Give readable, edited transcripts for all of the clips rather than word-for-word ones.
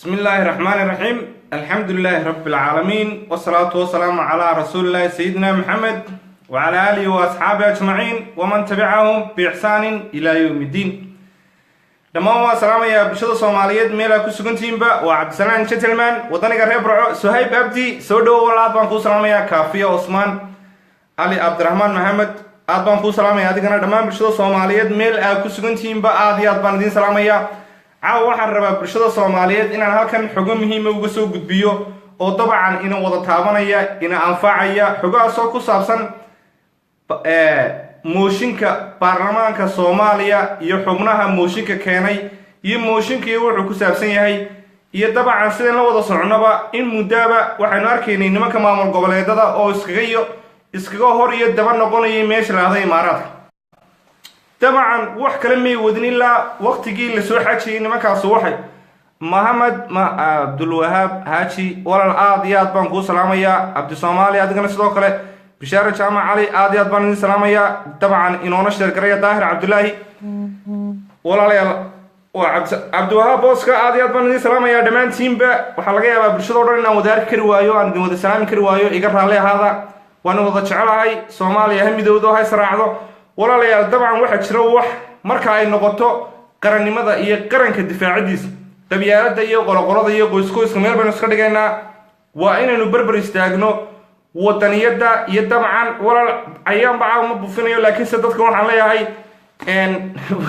بسم الله الرحمن الرحيم، الحمد لله رب العالمين، والصلاة والسلام على رسول الله سيدنا محمد وعلى آله وأصحابه أجمعين ومن تبعهم بإحسان إلى يوم الدين. Dhammaan waa salaamayaa bulshada Soomaaliyeed meel aa ku sugantihiinba. Waa Cabdisalaan Gentleman, wadaniga reer Burco. Suhayb Abdi, soo dhowo walaal, baan kuu salaamayaa. Kaafiya Cusmaan Cali, Cabdiraxmaan Maxamed, aad baan kuu salaamaya adigana. Dhammaan bulshada Soomaaliyeed meel aa ku sugantihiinba, aad iyo aad baan idiin salaamayaa. Caawa waxaan rabaa bulshada Soomaaliyeed inaan halkan xogo muhiima uga soo gudbiyo oo dabcan ina wada taabanaya, ina anfacaya, xogahaasoo ku saabsan mooshinka baarlamaanka Soomaaliya iyo xubnaha mooshinka keenay iyo mooshinkii wuxuu ku saabsan yahay. Iyo dabcan sideen la wada soconaba, in muddaaba waxaynu arkaynay nimanka maamul goboleedada oo iskaga iyo iskaga hor iyo daba noqonayay meesha lahda Imaaraadka. Dabcan wax kale may wadin ilaa waqtigii lasoo xajiyay nimankaasu. Waxay Mohamed Cabdulwahaab Haaji, walaal, aad iyo aad baan kuu salaamayaa. Cabdi Soomaali, adigana sidoo kale. Bishaare Jaamac Cali, aad iyo aad baan idin salaamayaa. Dabcan inoona share garaya. Daahir Cabdulaahi, walaalayaal, waa Cabdiwahaab Booska, aad iyo aad baan idin salaamayaa dhammaantiinba. Waxaa laga yaabaa bulshada o dhan inaan wada arki kari waayo, aan idin wada salaami kari waayo. Iga raalli ahaada, waan wada jecelahay. Soomaaliya ha midowdo, ha israacdo. Walaalayaal, dabcan waxaa jira wax marka ay noqoto qarannimada iyo qaranka difaacadiisa, qabyaaladda iyo qoloqolada iyo qoyskoyska meel baynu iska dhigaynaa. Waa inaynu berber istaagno wadaniyadda. Iyo dabcan walaal, cayaanba caawa ma bufinayo, laakiinse dadka waxaan leeyahay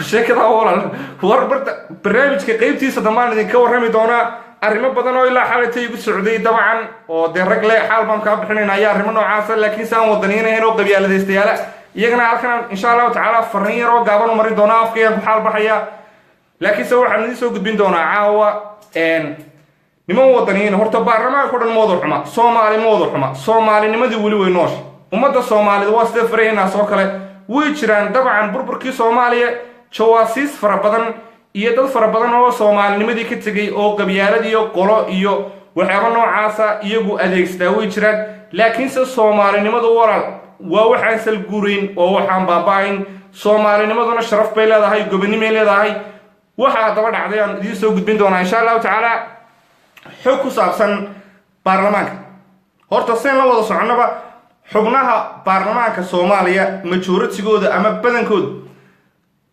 sheekada walaal war barta barnaamijka qeybtiisa dambaan idinka warrami doonaa arrimo badan oo ilaa xalayta igu socday, dabcan oo dee rag le xaal baan kaa bixinayna ayaa arrimo noocaasa, laakiinse aan wadaniyanahayn oo qabyaaladaystayaala. Iyagana halkan insha Allahu tacaala farriin yar oo gaaban u marin doonaa, afkaygaan ku xaal baxaya. Laakiinse waxaan idiin soo gudbin doonaa caawa niman wadaniyiin. Horta baarlamaanka o dhan ma wada xuma, Soomaali ma wada xuma, Soomaalinimadii weli way noosha. Ummadda Soomaalida waa sidee faraheenaas oo kale way jiraan. Dabcan burburkii Soomaaliya jawaasiis fara badan iyo dad fara badan oo soomaalinimadii ka tegay oo qabyaalad iyo qolo iyo waxyaaba noocaasa iyagu adeegsadaa way jiraan. Laakiinse soomaalinimadu, walaal, waa waxaan salguurayn oo waxaan baaba-ayn. Soomaalinimaduna sharaf bay leedahay, gobonimay leedahay. Waxaa haddaba dhacday aan idiin soo gudbin doonaa insha Allahu tacaala xog ku saabsan baarlamaanka. Horta seen la wada soconaba, xubnaha baarlamaanka Soomaaliya majooritigooda ama badankooda.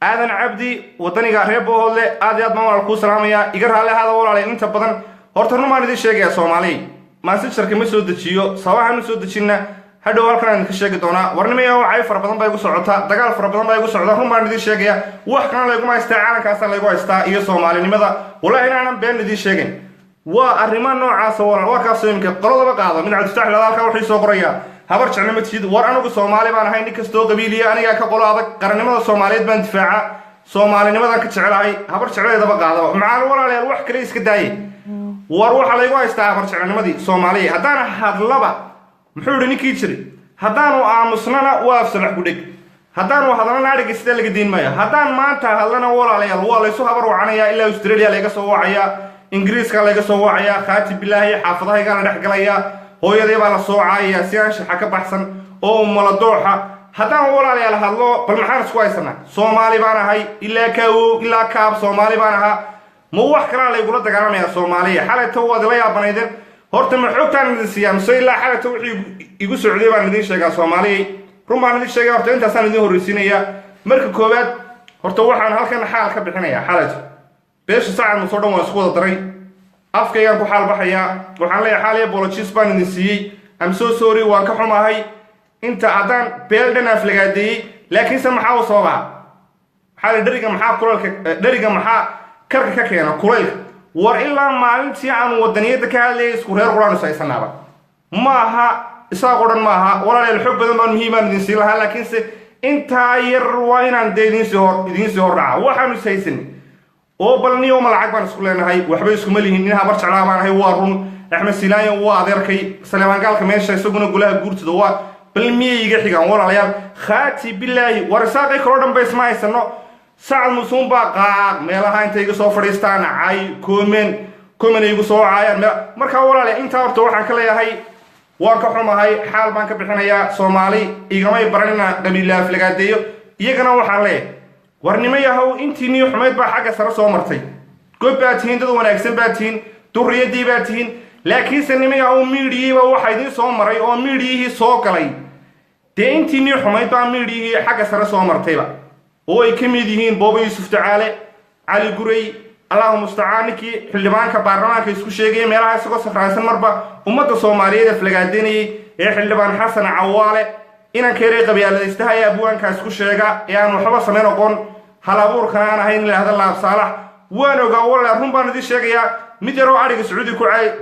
Aadan Cabdi, wadaniga reer Bohoodle, aad iyo aad baan walaal kuu salaamayaa. Iga raalli ahaada, walaala. Inta badan horta rumaan idiin sheegaya, Soomaaliya Messengerka ma soo dejiyo. Sababahan u soo dejinna hadhow halkan aan idinka sheegi doonaa. Warnimaya, wacay fara badan baa igu socota, dagaal fara badan baa igu socda. Run baan idiin sheegaya, wax kalena layguma haystaa, caalamkaasa laygu haystaa iyo soomaalinimada. Wallahi inaanan been idiin sheegin, waa arrimo noocaasa, walaal. Waa kaasoo iminka qoladaba qaado mid Cabdifataax lahada halkaa wuxuu soo qorayaa "Habar jeclo ma tihid". War anigu Soomaali baan ahay, nin kastoo qabiiliya anigaa ka qolo adag. Qarannimada Soomaaliyeed baan difaaca, soomaalinimadan ka jecelahay. Habar jecladeedaba qaadaba macaal. Walaalayaal, wax kale iska daaye, war waxaa laygu haystaa habar jeclanimadii. Soomaaliya haddaana hadlaba, muxuu yihi ninkii jiray? Haddaanu aamusnana waa afsalax ku dheg, haddaanu hadlana adhiga sidaa laga diin maayo. Haddaan maanta hadlana, walaalayaal, waa laysu habar wacanayaa. Ilaa Australia layga soo wacayaa, Ingiriiska layga soo wacayaa, khaati bilaahi, xaafadahaygaa la dhex galayaa, hooyaday baa la soo caayaya si anshaxa ka baxsan oo maladooxa. Haddaan, walaalayaal, hadlo, bal maxaan isku haysanaa? Soomaali baan ahay, ilaa kaawow ilaa kaab Soomaali baan ahaa. Ma wax kalaa laygula dagaalamayaa? Soomaaliya, xalayto waad ila yaabanaydeen. Horta ma xogtaan idin siiyaa mise ilaa xalayto wixii igu socday baan idiin sheegaa? Soomaaliyay, run baan idin sheegay. Horta intaasaan idin horreysiinayaa. Marka koowaad, horta waxaan halkan xaal ka bixinayaa xalayto beesha Sacad Muuse o dhan waan isku wada daray, afkaygaan ku xaal baxayaa. Waxaan leeyahay xaal iyo apologies baan idin siiyey. Am so sorry, waan ka xumahay inta haddaan beel dhan aflagaadeeyey. Laakiinse maxaa u sababaa? Maxaa la dheriga, maxaa kulaylka dheriga, maxaa karka ka keena kulaylka? War ilaa maalintii aan wadaniyadda ka hadlayay isku reer quraan is haysanaaba ma aha, isaaq o dhan ma aha. Walaalayaal, xoog badan baan muhiimaan idin siin lahaa, laakiinse intaa yar waa inaan dee idiinsii hor dhaca. Waxaanu is haysanay oo bal niyoma lacag baan isku leenahay, waxba iskuma lihin. Nin habar jeclaa baan ahay, waa run. Axmed Silaanyo waa adeerkay. Saleebaan meesha isaguna golaha guurtida waa, bal miyay iga xigaan, walaalayaal? Khaati bilaahi, war isaaqay kaloo dhan ba isma haysano. Sacad Musuun baa qaaq meelaha intay iga soo fadhiistaan cay komen igu soo caayaan meel. Markaa walaalayaal, intaa horta waxaan ka leeyahay waan ka xumahay, xaal baan ka bixinayaa. Soomaali igamay baran inaan qabiilla aflagaadeeyo. Iyagana waxaan leeyahay, war nimo yahow, intiinii xumayd baa xagga sare soo martay. God baa tihiin, dad wanaagsan baa tihiin. Duriyadii baa tihiin. Laakiinse nimayahow, miidiyiiba waxa idiin soo maray oo miidiyihii soo galay, dee intiinii xumayd baa miidiyihii xagga sare soo martayba, oo ay ka mid yihiin Booba Yuusuf Ducaale, Cali Gurey, Allahu mustacaan, ninkii xildhibaanka baarlamaanka isku sheegaya, meelaha isagoo sakhraansan marba ummadda Soomaaliyeed ee flagaadeynayay ee xildhibaan Xasan Cawaale, inankeeray qabyaaladaystaha ee abwaanka isku sheega ee aan waxba samayn oqon, hal abuurkana aan ahayn, ilaahda Laab Saalax. Waan ogaa walaal, run baan idiin sheegayaa. Mid yaroo adhiga Sacuudi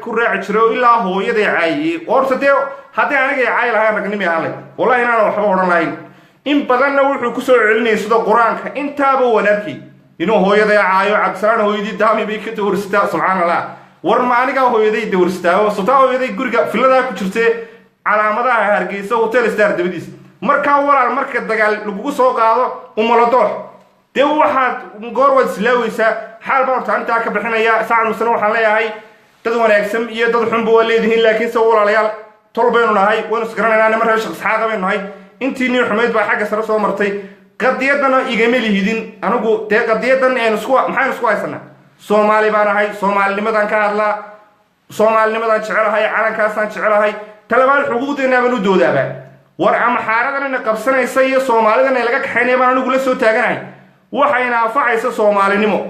ku raaci jiray oo ilaa hooyaday caayiyey. Horta dee haddii anigay caayi lahayn, ragnimi ahaan leh, wallahi inaanan waxba odhan lahayn. In badanna wuxuu ku soo celinayay sida Qur-aanka. Intaaba waan arkay inuu hooyaday caayo. Cabdisalaan hooyadii daami bay ka dawrsataa. Subxaan Allah, war ma anigaa hooyaday dawrsataa? Sotaa hooyaday guriga filadaa ku jirtee calaamadaha Hargeysa, Hotel Star dabadiis. Markaa walaal, marka dagaal lagugu soo qaado umaladoox, dee waxaad goor waad islaaweysaa. Xaal baan horta intaa ka bixinaya. Sacad Musena waxaan leeyahay, dad wanaagsan iyo dad xunba waa leedihiin, laakiinse walaalayaal, tol baynu nahay, waynu isgaranaynaa, niman reer Sheekh Isxaaqa baynu nahay. Intiinii xumayd baa xagga sare soo martay. Qadiyadana igama lihidin anigu. Dee qadiyadan aynu isku, maxaynu isku haysanaa? Soomaali baan ahay, soomaalinimadaan ka hadlaa, soomaalinimadaan jecelahay, calankaasaan jecelahay. Talabaad, xuquuqdeennaa baan u doodaaba. War amxaaradan ina qabsanaysa iyo Soomaalidan ee laga kaxaynaya baan anigu la soo taaganahay. Waxayna anfacaysa soomaalinimo.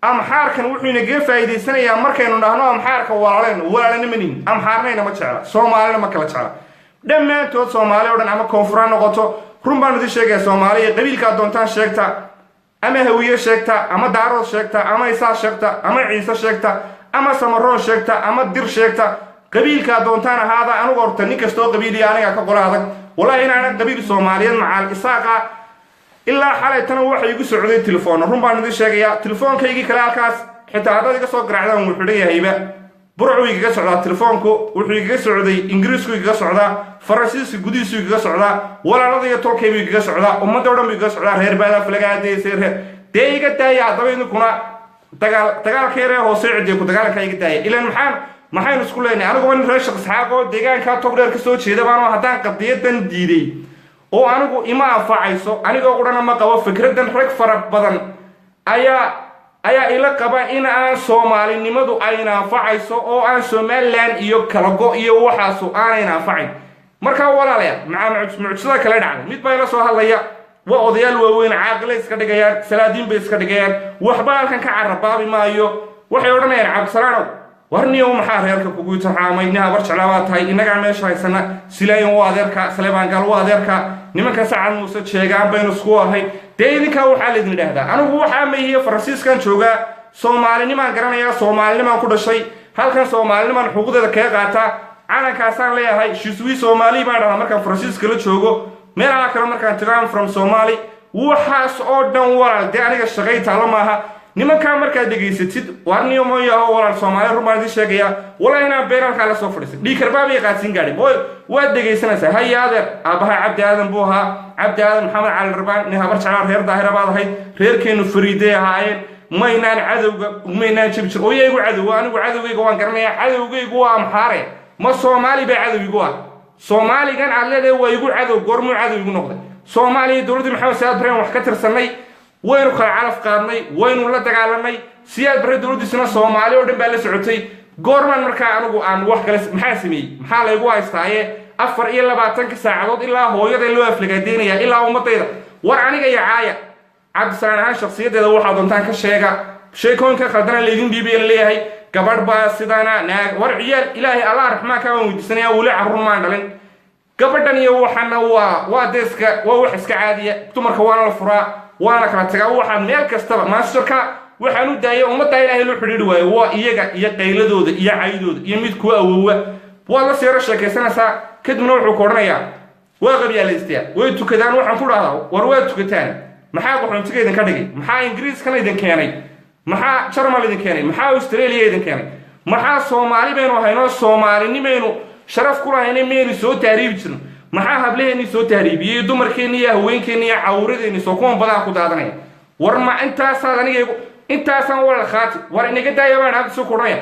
Amxaarkan wuxuu inagaga faa'iidaysanayaa markaynu dhahno amxaarka walaaleen. Walaalanimanihin, amxaarnayna ma jecla, Soomaalina ma kala jecla dhammaantood. Soomaali o dhan, ama koonfur ha noqoto, run baan idin sheegaya, Soomaaliya qabiilkaa doontaan sheegta, ama Hawiye sheegta, ama Daarood sheegta, ama Isaa sheegta, ama Ciise sheegta, ama Samaroon sheegta, ama Dir sheegta, qabiilkaa doontaan ahaada. Anigu horta nin kastoo qabiiliya anigaa ka qola adag. Wallahi inaanan qabiil Soomaaliyeed macaal Isaaqa. Ilaa xalaytana waxa igu socday telefoon. Run baan idin sheegayaa, telefoonkaygii kale halkaas xitaa haddaad iga soo garaacdaan wuu xidhan yahayba. Burcuu igaga socdaa telefoonku, wuxuu igaga socday Ingiriisku, igaga socdaa Faransiiska gudihiisu igaga socdaa, walaalada iyo tolkaybuu igaga socdaa, ummadda o dhan buu igaga socdaa. Reer baadaa falagaadaysay, reer dee iga daaya. Haddaba idinkuna dagaal, dagaalka yaree hoose cidiya ku dagaalankaa iga daaya. Ilaan maxaynu isku leenahay? Aniguba nin reer Sheekh Isxaaq oo deegaankaa Togdheer ka soo jeeda baanoo. Haddaan qadiyadan diiday oo anigu ima anfacayso, anigoo qurana ma qabo fikraddan, rag fara badan ayaa ila qaba in aan soomaalinimadu ayna anfacayso oo aan Somaliland iyo kalago iyo waxaasu aanayna anfacayn. Markaa walaalayaal, maxaa mucjisada kale dhacday? Mid baa ila soo hadlaya. Waa odayaal waaweyn, caaqilay iska dhigayaan, salaadiin bay iska dhigayaan. Waxba halkan ka carabaabi maayo. Waxay odhanayaan, "Cabdisalaanow, warniyow, maxaa reerka kugu itixaamay? Nin Habar Jeclaa baa tahay, innagaa meesha haysana. Silaayin waa adeerka, Saleebaan Gaal waa adeerka, nimanka Sacad Muuse jeegaan baynu isku ahay." Dee idinkaa waxaa laydin idhaahdaa. Anigu waxaa mahiye, Faransiiskan joogaa, soomaalinimaan garanayaa, soomaalinimaan ku dhashay halkan, soomaalinimaan xuquuqdeeda kaga qaataa, calankaasaan leeyahay. "Je suis Somali" baan dhahaa markaan Faransiiska la joogo. Meelaha kale markaan tago, "I'm from Somali." Waxaas oo dhan walaal, dee aniga shaqay taalo maaha. Nimankaa markaad dhegaysatid, warniyo mooyaho walaal, Soomaaliya, run baan idin sheegayaa, walaa inaan been halkaa la soo fadhiisay, dhiikarbaabay qaadsiin gaadhin. Waad dhegaysanaysaa. Haya adeer, aabbaha Cabdi Aadan buu ahaa, Cabdi Aadan Maxamed Cali Rabaan, nin Habar Jeclaa, reer Daahira baad ahayd. Reerkeennu fariiday ahaayeen, maynaan cadowga maynaan jabi jir. Oo iyagu cadowa, anigu cadowgayga waan garanayaa. Cadowgaygu waa Amxaare. Ma Soomaali baa cadow igu ah? Soomaaligan aad leedahay waa igu cadow, goormuu cadow igu noqday? Soomaaliya dowladdii Maxamed Siyaad Bareen wax ka tirsannay, waynu kala calaf qaadnay, waynu la dagaalanay. Siyaad Barre dowladdiisuna Soomaali oo dhan baa la socotay. Goormaan markaa anigu aan wax kale maxaa sameeyey? Maxaa laygu haystaaye 24-ka saacadood ilaa hooyada loo aflagaadeynaya, ilaa ummadayda? War aniga iyo caaya, Cabdisalaan ahaan shakhsiyaddeeda waxaa doontaan ka sheega. Sheekooyinka khaldana laydin dhiibaya, laleeyahay gabadh baa sidana naag. War ciyaal, Ilaahay Allah raxmaanka waan weydiisanaya, weli carruur maan dhalin. Gabadhan iyo waxana waa deeska, waa wax iska caadiya. Dumarka waana la furaa, waana kala tagaa. Waxaa meel kastaba maasterka waxaan u daayay ummaddaa Ilaahay loo xidhiidhi waayo waa iyaga iyo qayladooda iyo caydooda iyo mid kuwa awowa. Waad la seero sheekaysanaysaa, kadibna wuxuu ku odhanayaa waa qabyaalaystayaa, way tukadaan. Waxaan ku dhahdaa, war waa tukataan, maxaa qaxoontiga idinka dhigay? Maxaa Ingiriiskana idin keenay? Maxaa Jarmal idin keenay? Maxaa Australia idin keenay? Maxaa Soomaali baynu haynoo soomaalinimaynu sharaf ku lahaynay miyaynu soo tahriibi jirno? Maxaa hablaheennii soo tahriibiyey, dumarkeenni iyo haweenkeenni iyo cawradeenni soo kuwan badaa ku daadanaya? War ma intaasaad aniga intaasaan walaal khaati? War inaga daaya baan hadda soo kordhanaya.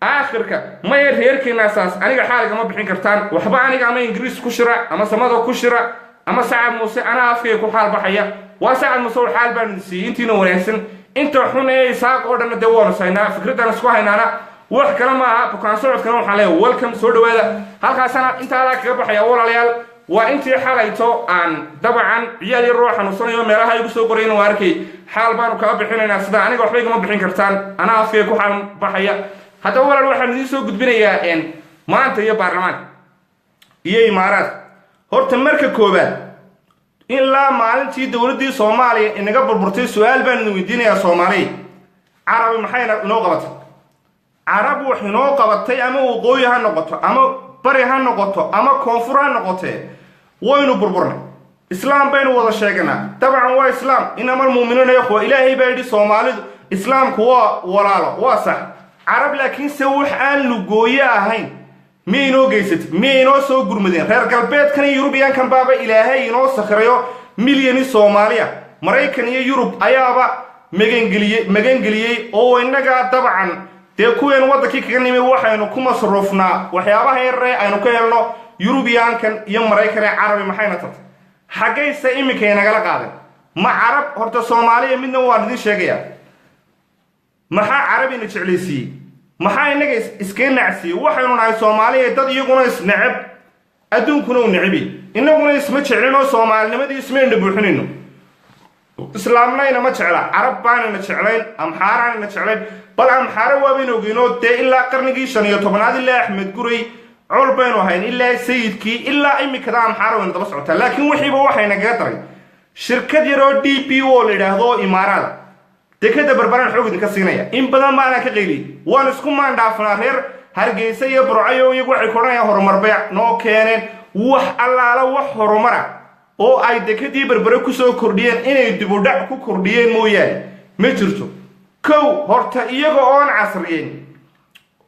Aakhirka maya, reerkeenna saas aniga xaaligama bixin kartaan waxba. Aniga ama Ingiriis ku shira, ama samada ku shira, ama Sacad Muuse, anaa afkayga ku xaal baxaya. Waa Sacad Muuse, xaal baan idin siiyey. Intiina wanaagsan, inta xun ee Isaaq oo dhanna dee waanu saynaa, fikraddan isku haynaana. Wax kale ma aha. Bukaan socodkana waxaan leeyahay welcome, soo dhawaada. Halkaasana intaadaa kaga baxaya, walaalayaal. Waa intii xalayto aan dabcan ciyaal yar oo xanuunsanayo meelaha igu soo qorayna waa arkay. Xaal baanu kaa bixinaynaa sida aniga waxba igama bixin kartaan, anaa afkay ku xaal baxaya. Haddaba walaal, waxaan idiin soo gudbinayaa maanta iyo baarlamaanka iyo Imaaraadka. Horta marka koowaad, ilaa maalintii dowladdii Soomaaliya inaga burburtay, su-aal baan idin weydiinayaa: Soomaaliya, Carabi maxay inoo qabatay? Carab wax inoo qabatay, ama waqooyi ha noqoto, ama bari ha noqoto, ama koonfur ha noqotee, waynu burburnay. Islaam baynu wada sheeganaa, dabcan waa islaam. إنما المؤمنون إخوة, Ilaahay baa yidhi Soomaalidu islaamku waa walaalo, waa sax. Carab laakiinse wax aan lugooye ahayn miyay inoo geysatay? Miyay inoo soo gurmadeen? Reer galbeedkan iyo Yurubiyaankan baaba Ilaahay inoo sakhrayo. Milyani Soomaaliya Maraykan iyo Yurub ayaaba magangeliyey, magangeliyey oo innaga dabcan dee kuween waddankii kaga nimi waxaynu ku masruufnaa waxyaabaha yaree aynu ka helno Yurubiyaankan iyo Maraykan. Ee Carabi maxayna tartay? Xaggayse iminka inagala qaadeen? Ma Carab horta Soomaaliya midna waan idin sheegayaa. Maxaa Carabina jeclaysiiyey? Maxaa innaga iskaga nacsiiyey? Waxaynu nahay Soomaaliya dad iyaguna isneceb, adduunkuna u necebi, innaguna isma jeclinoo soomaalinimadii ismayna buuxinayno. Islaamnayna ma jecla, Carab baanayna jeclayn, Amxaaraanayna jeclayn. Bal Amxaare waabaynu ogeynoo dee ilaa qarnigii 15aad, ilaa Axmed Guray col baynu ahayn, ilaa Sayidkii, ilaa imikada Amxaara waynu daba socotaa. Laakiin wixiiba waxay nagaga daray shirkad yaroo DP oo la yidhaahdo Imaaraada dekada Berberaan xoog idinka siinaya. In badan baanaan ka qayliyey, waan isku maandhaafanaa reer Hargeysa iyo Burcayo. Iyagu waxay ku odhanayaan horumar bay noo keeneen. Wax allaala wax horumara oo ay dekadii Berbere kusoo kordhiyeen, inay dibudhac ku kordhiyeen mooyaane, ma jirto. Kow, horta iyaga oon casriyeyn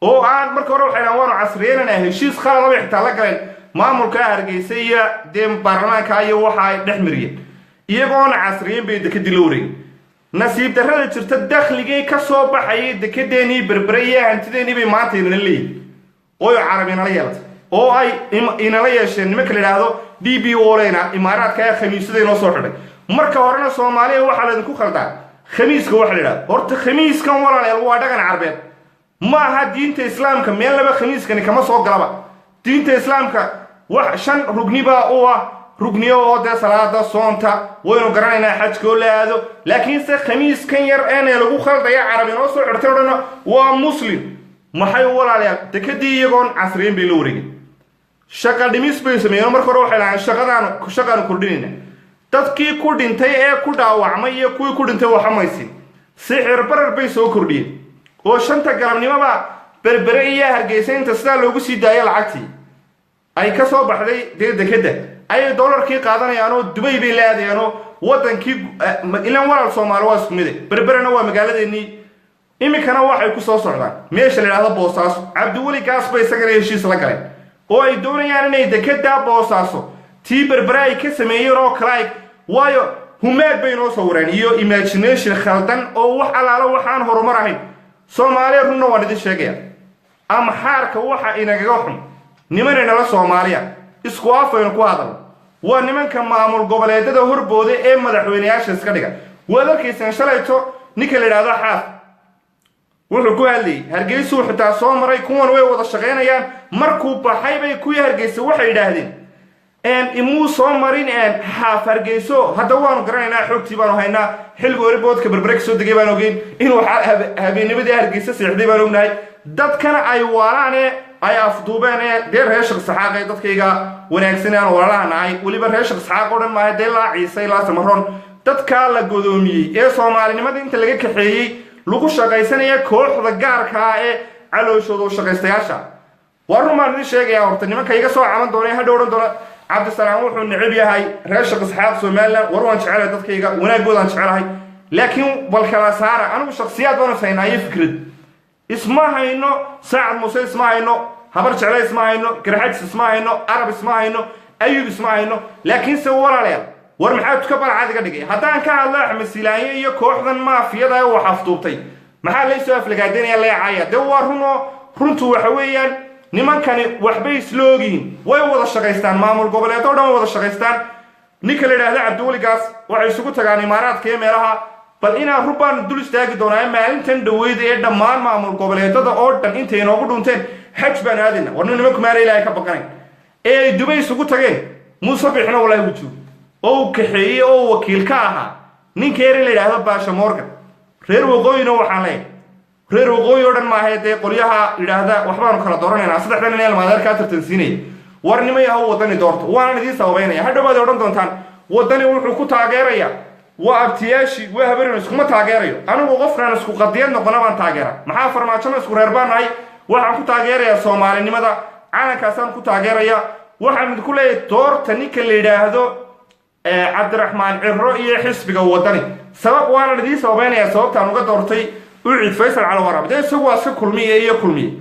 oo aan marka hore waxay dhahan waanu casriyeynanaa, heshiis khalada bay xitaa la galeen maamulka Hargeysa iyo dee baarlamaanka iyo waxa ay dhex mariyeen. Iyagoona casriyeyn bay dekadii la wareegay. Nasiib darrada jirta, dakhligii ka soo baxayay dekadeenii Berbere iyo hantideenii bay maanta inala leeyihin oo Carabi inala yeelatay oo ay inala yeesheen nimanka la idhaahdo DP World-na Imaaraadka ee khamiisada inoo soo xidhay. Marka horena Soomaaliya waxaa laydinku khaldaa khamiiska. Waxa la idhahdo horta khamiiskan, walaalayaal, waa dhaqan Carbeed, ma aha diinta Islaamka. Meel laba khamiiskani kama soo galaba diinta Islaamka. Wax shan rugni baa u ah, rugniyo oo dee salaada, soonta waynu garanaynaa, xajka oo la aado. Laakiinse khamiiskan yar eene lagu khaldaya, Carab inoo soo xidhtay o dhan waa Muslim. Maxay, walaalayaal, dekadii iyagoon casriyin bay la wareegeen. Shaqa dhimis bay sameeyeen. Marka hore waxay lahayn shaqadaanu shaqaanu kordhinayna. Dadkii ku dhintay ee ku dhaawacmay iyo kuwii ku dhintay waxamaysin. Sixir barar bay soo kordhiyeen oo 5-ta galabnimoba Berbere iyo Hargeysa inta sidaa loogu sii daayo lacagtii ay ka soo baxday dee dekadda ayay dollarkii qaadanayaan oo Dubay bay la aadayaanoo waddankii ilan. Walaal, Soomaali waa isku mide, Berberena waa magaaladeennii. Iminkana waxay ku soo socdaan meesha la idhahdo Boosaaso. Cabdiweli Gaas bay isagana heshiis la galeen oo ay doonayaan inay dekedaa Boosaaso tii Berbere ay ka sameeyeen oo kale ay. Waayo, humaag bay noo sawireen iyo imagination khaldan oo wax allaalo waxaan horumar ahayn. Soomaaliya, runna waan idin sheegaya, Amxaarka waxa inagaga xun nimanay Soomaaliya isku afaynu ku hadalno. Waa nimanka maamul goboleedada horbooda ee madaxweyneyaasha iska dhiga. Waad arkaysaan shalayto ninka la idhaahdo Xaaf wuxuu ku hadlayay. Hargeysuu xitaa soo maray, kuwan way wada shaqaynayaan. Markuu baxay bay kuwii Hargeysa waxay yidhaahdeen imuu soo marin Xaaf Hargeyso. Hadda waanu garanaynaa, xogtii baanu haynaa. Xilligu airport-ka Berbere kasoo degay baan ogeyn, inuu habeennimadii Hargeysa seexday baan ognahay. Dadkana ay waalaan ee ay afduubeen ee dee reer Sheekh Saxaaq ee dadkayga wanaagsan aan walaalaha nahay, weliba reer Sheekh Saxaaq oo dhan maaha, dee laa Ciise ilaa Samaroon, dadkaa la godoomiyey ee Soomaalinimada inta laga kaxeeyey lagu shaqaysanaya kooxda gaarka ah ee calooshooda shaqaystayaasha. Waa run baan idin sheegayaa. Horta nimanka iga soo caban doona ee hadhow odhan doona Cabdisalaam wuxuu necib yahay reer Sheekh Isxaaq Somaliland, war waan jecelahay dadkayga, wanaaggoodaan jecelahay, laakiin bal kala saara. Anigu shakhsiyaad baanu haynaa iyo fikrad isma hayno. Saacad Muuse isma hayno, Habar Jecle isma hayno, Garxajis isma hayno, Arab isma hayno, Ayub isma hayno. Laakiinse walaalayaal, war maxaa tuka balcad iga dhigay haddaan ka hadlo Axmed Silaanye iyo kooxdan maafiyada ee wax afduubtay? Maxaa laysoo aflagaadanaya, leecaya? Dee waa runoo, runtu waxa weeyaan nimankani waxbay isla ogyihiin, way wada shaqaystaan, maamul goboleed oo dhan way wada shaqaystaan. Ninka la yidhaahda Cabdiweligaas waxay isugu tagaan Imaaraadka iyo meelaha. Bal inaan rubaan dul istaagi doonaa maalintan dhaweyd ee dhammaan maamul goboleedada oo dhan intay inoogu dhunteen xaj baan aadayna. War nimanku maana Ilaahay ka baqanayn ee ay Dubay isugu tageen? Muuse Bixina wallahi wuu joogay oo uu kaxeeyey oo wakiil ka ahaa ninka yar in la yidhaahdo Baasha Morgan. Reer waqooyina waxaan leeyahay, reer waqooyi oo dhan maahae, dee qolyaha yidhaahda waxbaanu kala dooranaynaa, saddexdan nin elmaadeer kaa tartansiinaya, war nima yahow, Wadani doorto. Waanan idiin sababaynaya. Hadhow baad odhan doontaan Wadani wuxuu ku taageeraya waa abtiyaashii, waa habarin. Iskuma taageerayo anigu. Qofkaan isku qadiyad noqona baan taageera. Maxaa Farmaajona isku reer baan nahay. Waxaan ku taageerayaa soomaalinimada, calankaasaan ku taageeraya. Waxaan idinku leeyahay doorta ninka la yidhaahdo Cabdiraxmaan Ciro iyo xisbiga Wadani. Sabab waanan idiin sababaynayaa sababtaan uga doortay Ucid Faysal Calawaraab. Dee isagu waa iska Kulmiye iyo Kulmiye.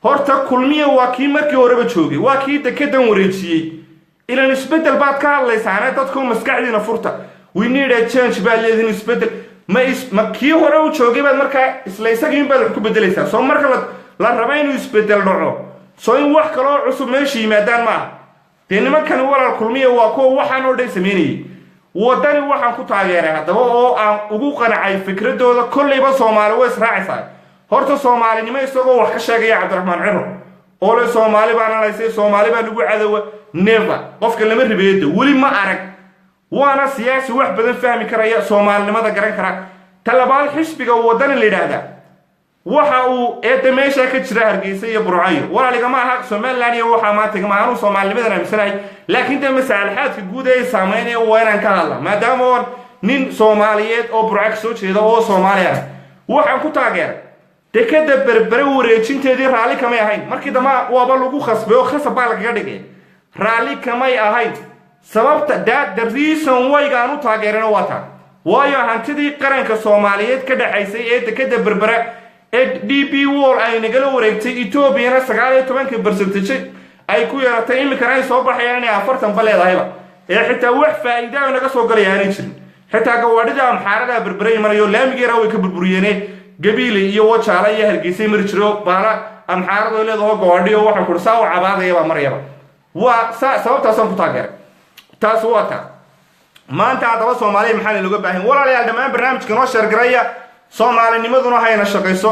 Horta Kulmiye waa kii markii horeba joogay, waa kii dekedan wareejiyey. Ilan isbeddel baad ka hadlaysaane, dadku maskaxdiina furta. "We need a change" baad leedihin. Isbeddel ma kii hore u joogay baad markaa isla isagiin baad wax ku beddelaysaa? Soo marka la raba inuu isbeddel dhaco, soo in wax kaloo cusub meesha yimaadaan maaha? Dee nimankani walaal Kulmiya waa kuwa waxaan oo dhan samaynayay. Wadani waxaan ku taageeray haddaba oo aan ugu qancay fikradooda, kollayba Soomaali way israacaysaa. Horta soomaalinimo isagoo wax ka sheegaya Cabdiraxmaan Ciro oo le Soomaali baan alaysay, Soomaali baa lagu cadowa, never. Qofka lama ribeedo, weli ma arag. Waana siyaasi wax badan fahmi karaya, soomaalinimada garan kara. Talabaad, xisbiga Wadani la yidhaahdaa waxa uu eedda meeshaa ka jira Hargeysa iyo Burcayo, walaaligama aha Somaliland iyo waxaa maanta igama anuu soomaalinimadan aaminsanahay, laakiin dee masaalxaadka guud ee saameynaya waa inaan ka hadla, maadaama oon nin soomaaliyeed oo Burca ka soo jeeda oo Soomaali ah. Waxaan ku taageeray dekeda Berbere wareejinteedii raalli kamay ahayn. Markii dambe waaba lagu khasbay oo khasab baa lagaga dhigay. Raalli kamay ahayn. Sababta the reason wayga aan u taageerana waa taa, waayo hantidii qaranka soomaaliyeed ka dhexaysay ee dekeda Berbere ee DP World ay nagala wareegtay, Etoobiyana 19-ka percentage ay ku yeelatay, iminkana ay soo baxayaan inay 40 ba leedahayba, ee xitaa wax faa'iida naga soo galaya aanay jirin. Xitaa gawaadhida amxaarada Berbere imanayo laamigeera way ka burburiyeene. Gabiile iyo Wajaala iyo Hargeysay mari jiro baala amxaarado leedaho gawaadhiyo waxaan kuri saa u cabaadaya baa marayaba. Waa sababtaasaan ku taageeray. Taas waa taa. Maanta haddaba Soomaaliya maxaa looga baahan? Walaalayaal, dhammaan barnaamijka noo share garaya, soomaalinimaduna hayna shaqayso.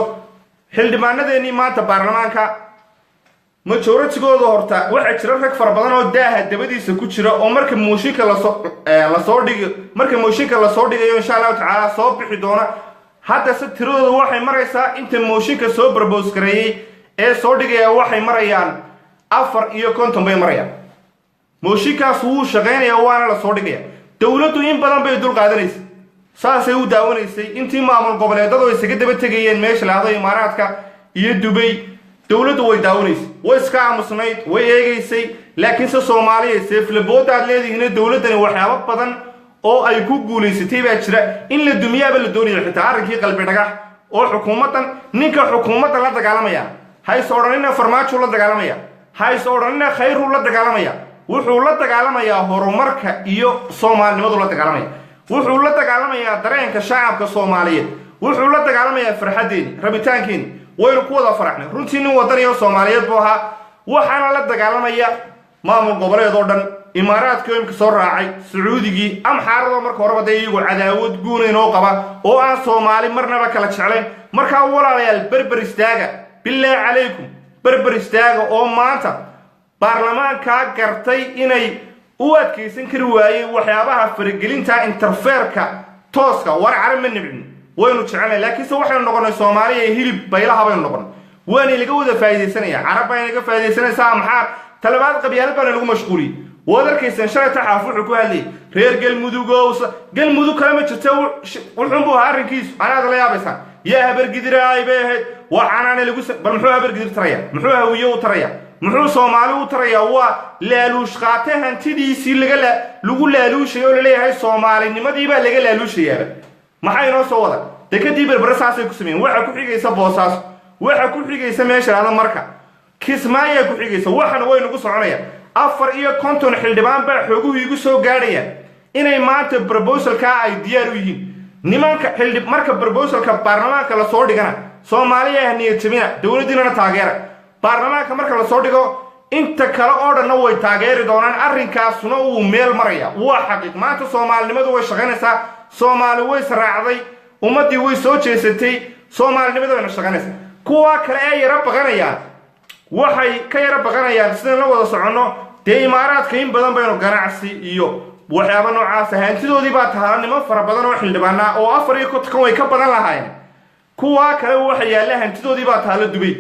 Xildhibaanadeennii maanta baarlamaanka majoratigooda horta waxaa jira rag fara badan oo daaha dabadiisa ku jira oo marka mooshinka lasoo dhigi, marka mooshinka lasoo dhigayo, insha Allahu tacaala soo bixi doona. Haddase tiradooda waxay maraysaa, inta mooshinka soo propose gareeyey ee soo dhigaya waxay marayaan 54 bay marayaan. Mooshinkaas wuu shaqaynaya, waana la soo dhigaya. Dowladdu in badan bay dul qaadanaysa, saasay u daawanaysay intii maamul goboleedadu isaga daba tegayeen meesha lahdo Imaaraadka iyo Dubay. Dowladdu way daawanaysay, way iska aamusnayd, way eegaysay. Laakiinse Soomaaliya seeflabooda aad leedihiin, dowladdani waxyaabo badan oo ay ku guulaysatay baa jira. In la dumiyaaba la doonaya xitaa arrinkii Qalbi Dhagax oo xukuumaddan, ninka xukuumaddan la dagaalamaya hays odhanina Farmaajuu la dagaalamaya, hays odhanina Khayruu la dagaalamaya. Wuxuu la dagaalamayaa horumarka iyo soomaalinimadu la dagaalamaya. Wuxuu la dagaalamayaa dareenka shacabka soomaaliyeed. Wuxuu la dagaalamayaa farxaddeeni, rabitaankeeni. Waynu ku wada faraxnay. Runtii nin wadaniyo soomaaliyeed buu ahaa. Waxaana la dagaalamaya maamul goboleed oo dhan, Imaaraadkii oo imka soo raacay, Sacuudigii, amxaaradoo marka horeba dee iyagu cadaawad guunaynoo qaba oo aan Soomaali marnaba kala jeclayn. Markaa walaalayaal, berber istaaga, bilaahi calaykum, berber istaaga oo maanta baarlamaankaa gartay inay u adkaysan kari waayey waxyaabaha faragelinta interfere-ka tooska. War carab ma nibcin, waynu jecelnay, laakiinse waxaynu noqonay Soomaaliya hilib baylaha baynu noqonay. Waana laga wada faa'iidaysanaya. Carab baa inaga faa'iidaysanaysaa, amxaar. Talabaad, qabyaalad baana lagu mashquuliyey. Waad arkayseen shalay Taxaaf wuxuu ku hadlayay reer Galmudugow. Galmudug kale ma jirta, wuxuunbuu ahaa arrinkiisu. Anaad la yaabaysaan yaa Habargidiraay bay ahayd waxaanaana lagu. Bal muxuu Habargidir taraya? Muxuu Hawiye u taraya? Muxuu Soomaali u tarayaa? Waa laaluush qaate hantidiisii lagu laaluushay oo laleeyahay soomaalinimadii baa laga laaluushayaaba. Maxaa inoo soo wada? Dekadii Berbere saasay ku sameeyeen. Waxa ku xigaysa Boosaaso, waxa ku xigaysa meesha lahada marka Kismaayaa ku xigaysa. Waxana way nagu soconaya. 54 xildhibaan baa xooguhu igu soo gaadhaya inay maanta proposalkaa ay diyaar u yihiin nimanka xildhi. Marka proposalka baarlamaanka lasoo dhigana, Soomaaliya ha niyad jabina, dowladdiinana taageera. Baarlamaanka marka lasoo dhigo, inta kale oo dhanna way taageeri doonaan, arrinkaasuna wuu meel maraya. Waa xaqiiq. Maanta soomaalinimadu way shaqaynaysaa, Soomaali way israacday. Ummaddii way soo jeesatay, soomaalinimada bayna shaqanaysa. Kuwa kale ee yaro baqanayaan, waxay ka yaro baqanayaan, sidaan la wada soconno dee, Imaaraadka in badan baynu ganacsi iyo waxyaaba noocaasa, hantidoodii baa tahaa. Niman fara badan oo xildhibaanaa oo 54 way ka badan lahaayeen. Kuwaa kale waxa yaalla hantidoodii baa taalo Dubay,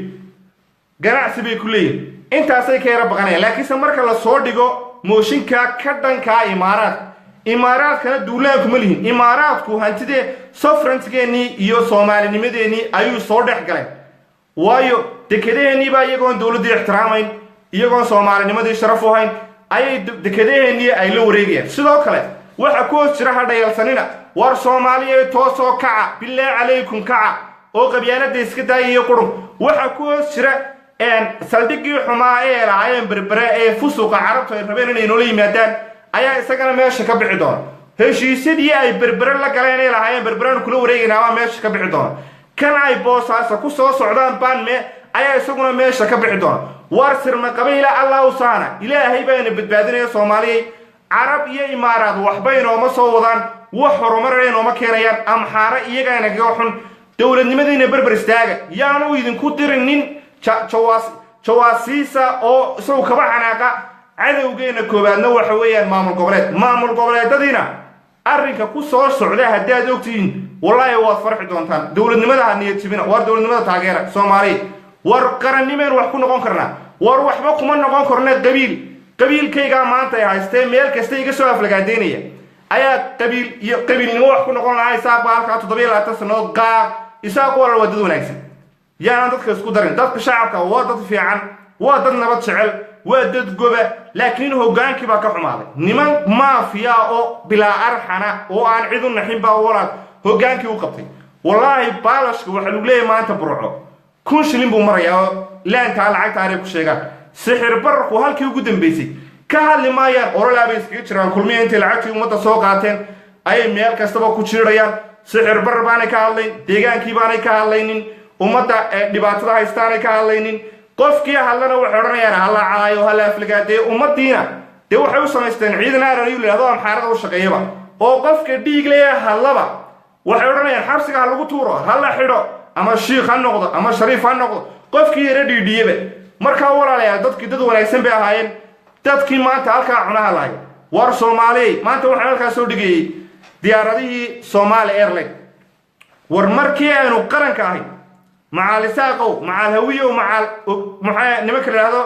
ganacsi bay ku leeyihin. Intaasay ka yaro baqanayaan. Laakiinse marka la soo dhigo mooshinka ka dhankaa Imaaraadka, Imaaraadkana duulaanku ma lihin. Imaaraadku hantidee sovereignty-geennii iyo soomaalinimadeennii ayuu soo dhex galeen, waayo dekedaheennii baa iyagoon dowladdii ixtiraamayn, iyagoon soomaalinimadii sharaf u hayn, ayay dekedaheennii ay la wareegayaan. Sidoo kale waxa ku hoos jira, ha dhayalsanina. War Soomaaliya, toosoo kaca, bilaa calaykum, kaca oo qabyaalada iska daaya iyo qurun. Waxa ku hoos jira saldhiggii xumaa ee lahaayeen Berbere ee fusuqa Carabtu ay rabeen inay noola yimaadaan ayaa isagana meesha ka bixi doona. Heshiisyadii ay Berbere la galeen ee lahaayeen Berberenu kula wareegaynaabaa meesha ka bixi doona. Kan ay Boosaaso ku soo socdaan baan me ayaa isaguna meesha ka bixi doona. War sirma qabayla Allah u saana, Ilaahay baana badbaadinaya. Soomaaliyay, Carab iyo Imaaraad waxba inooma soo wadaan, wax horumar inooma keenayaan. Amxaare iyagaana kaga xun. Dowladnimadiina berber istaaga. Yaanu idinku dirin nin jawaasiisa oo isagu kaba xanaaqa. Cadowgeena koowaadna waxa weeyaan maamul goboleed. Maamul goboleedadiina arrinka ku soo socda haddaad ogtihiin, wallaahi waad farxi doontaan. Dowladnimada ha niyad jibina. War dowladnimada taageera, Soomaaliya. War qarannimeen wax ku noqon karnaa. War waxba kuma noqon karna qabiil. Qabiilkaygaa maanta ay haystee meel kasta iga soo aflagaadeynaya ayaa qabiil iyo qabiilnimo wax ku noqon lahaa. Isaaq baa halkaa 27 sannadood qaaq. Isaaq walaal waa dad wanaagsan, yaanan dadka isku darin. Dadka shacabka waa dad fiican, waa dad nabad jecel, waa dad goba, laakiin hogaankii baa ka xumaaday. Niman maafiya oo bilaa arxana oo aan cid u naxin baa walaal hogaankii u qabtay. Wallaahi baalashka waxaa lagu leeyahay maanta Burco 1000 shilin buu marayaa oo laantaa lacagta aanay ku sheegaan. Sixir bararku halkii ugu dambeysay ka hadli maayaan, ololaa bay iskaga jiraan. Kulmiya intay lacagtii ummadda soo qaateen ayay meel kastaba ku jiirayaan. Sixir barar baanay ka hadlayn, deegaankii baanay ka hadlaynin, ummadda dhibaatada haystaanay ka hadlaynin. Qofkii hadlana waxay odhanayaan hala caayo, hala aflagaadeeyo. Ummaddiina dee waxay u samaysteen ciidan aarayu la yidhahdo, amxaarada u shaqeeyaba, oo qofka dhiig leeya hadlaba waxay odhanayaan xabsiga ha lagu tuuro, ha la xidho, ama shiikh ha noqdo ama shariif ha noqdo, qofkii yara dhiidhiyaba. Markaa walaalayaal, dadkii dad wanaagsan bay ahaayeen, dadkii maanta halkaa cunaha lahay. War Soomaaliyey, maanta waxaan halkaa soo dhigayey diyaaradihii Somali Airline. War markii aynu qaranka ahay, macaal Isaaqow, macaal Hawiyow, macaal maxaa nimanka la idhahdo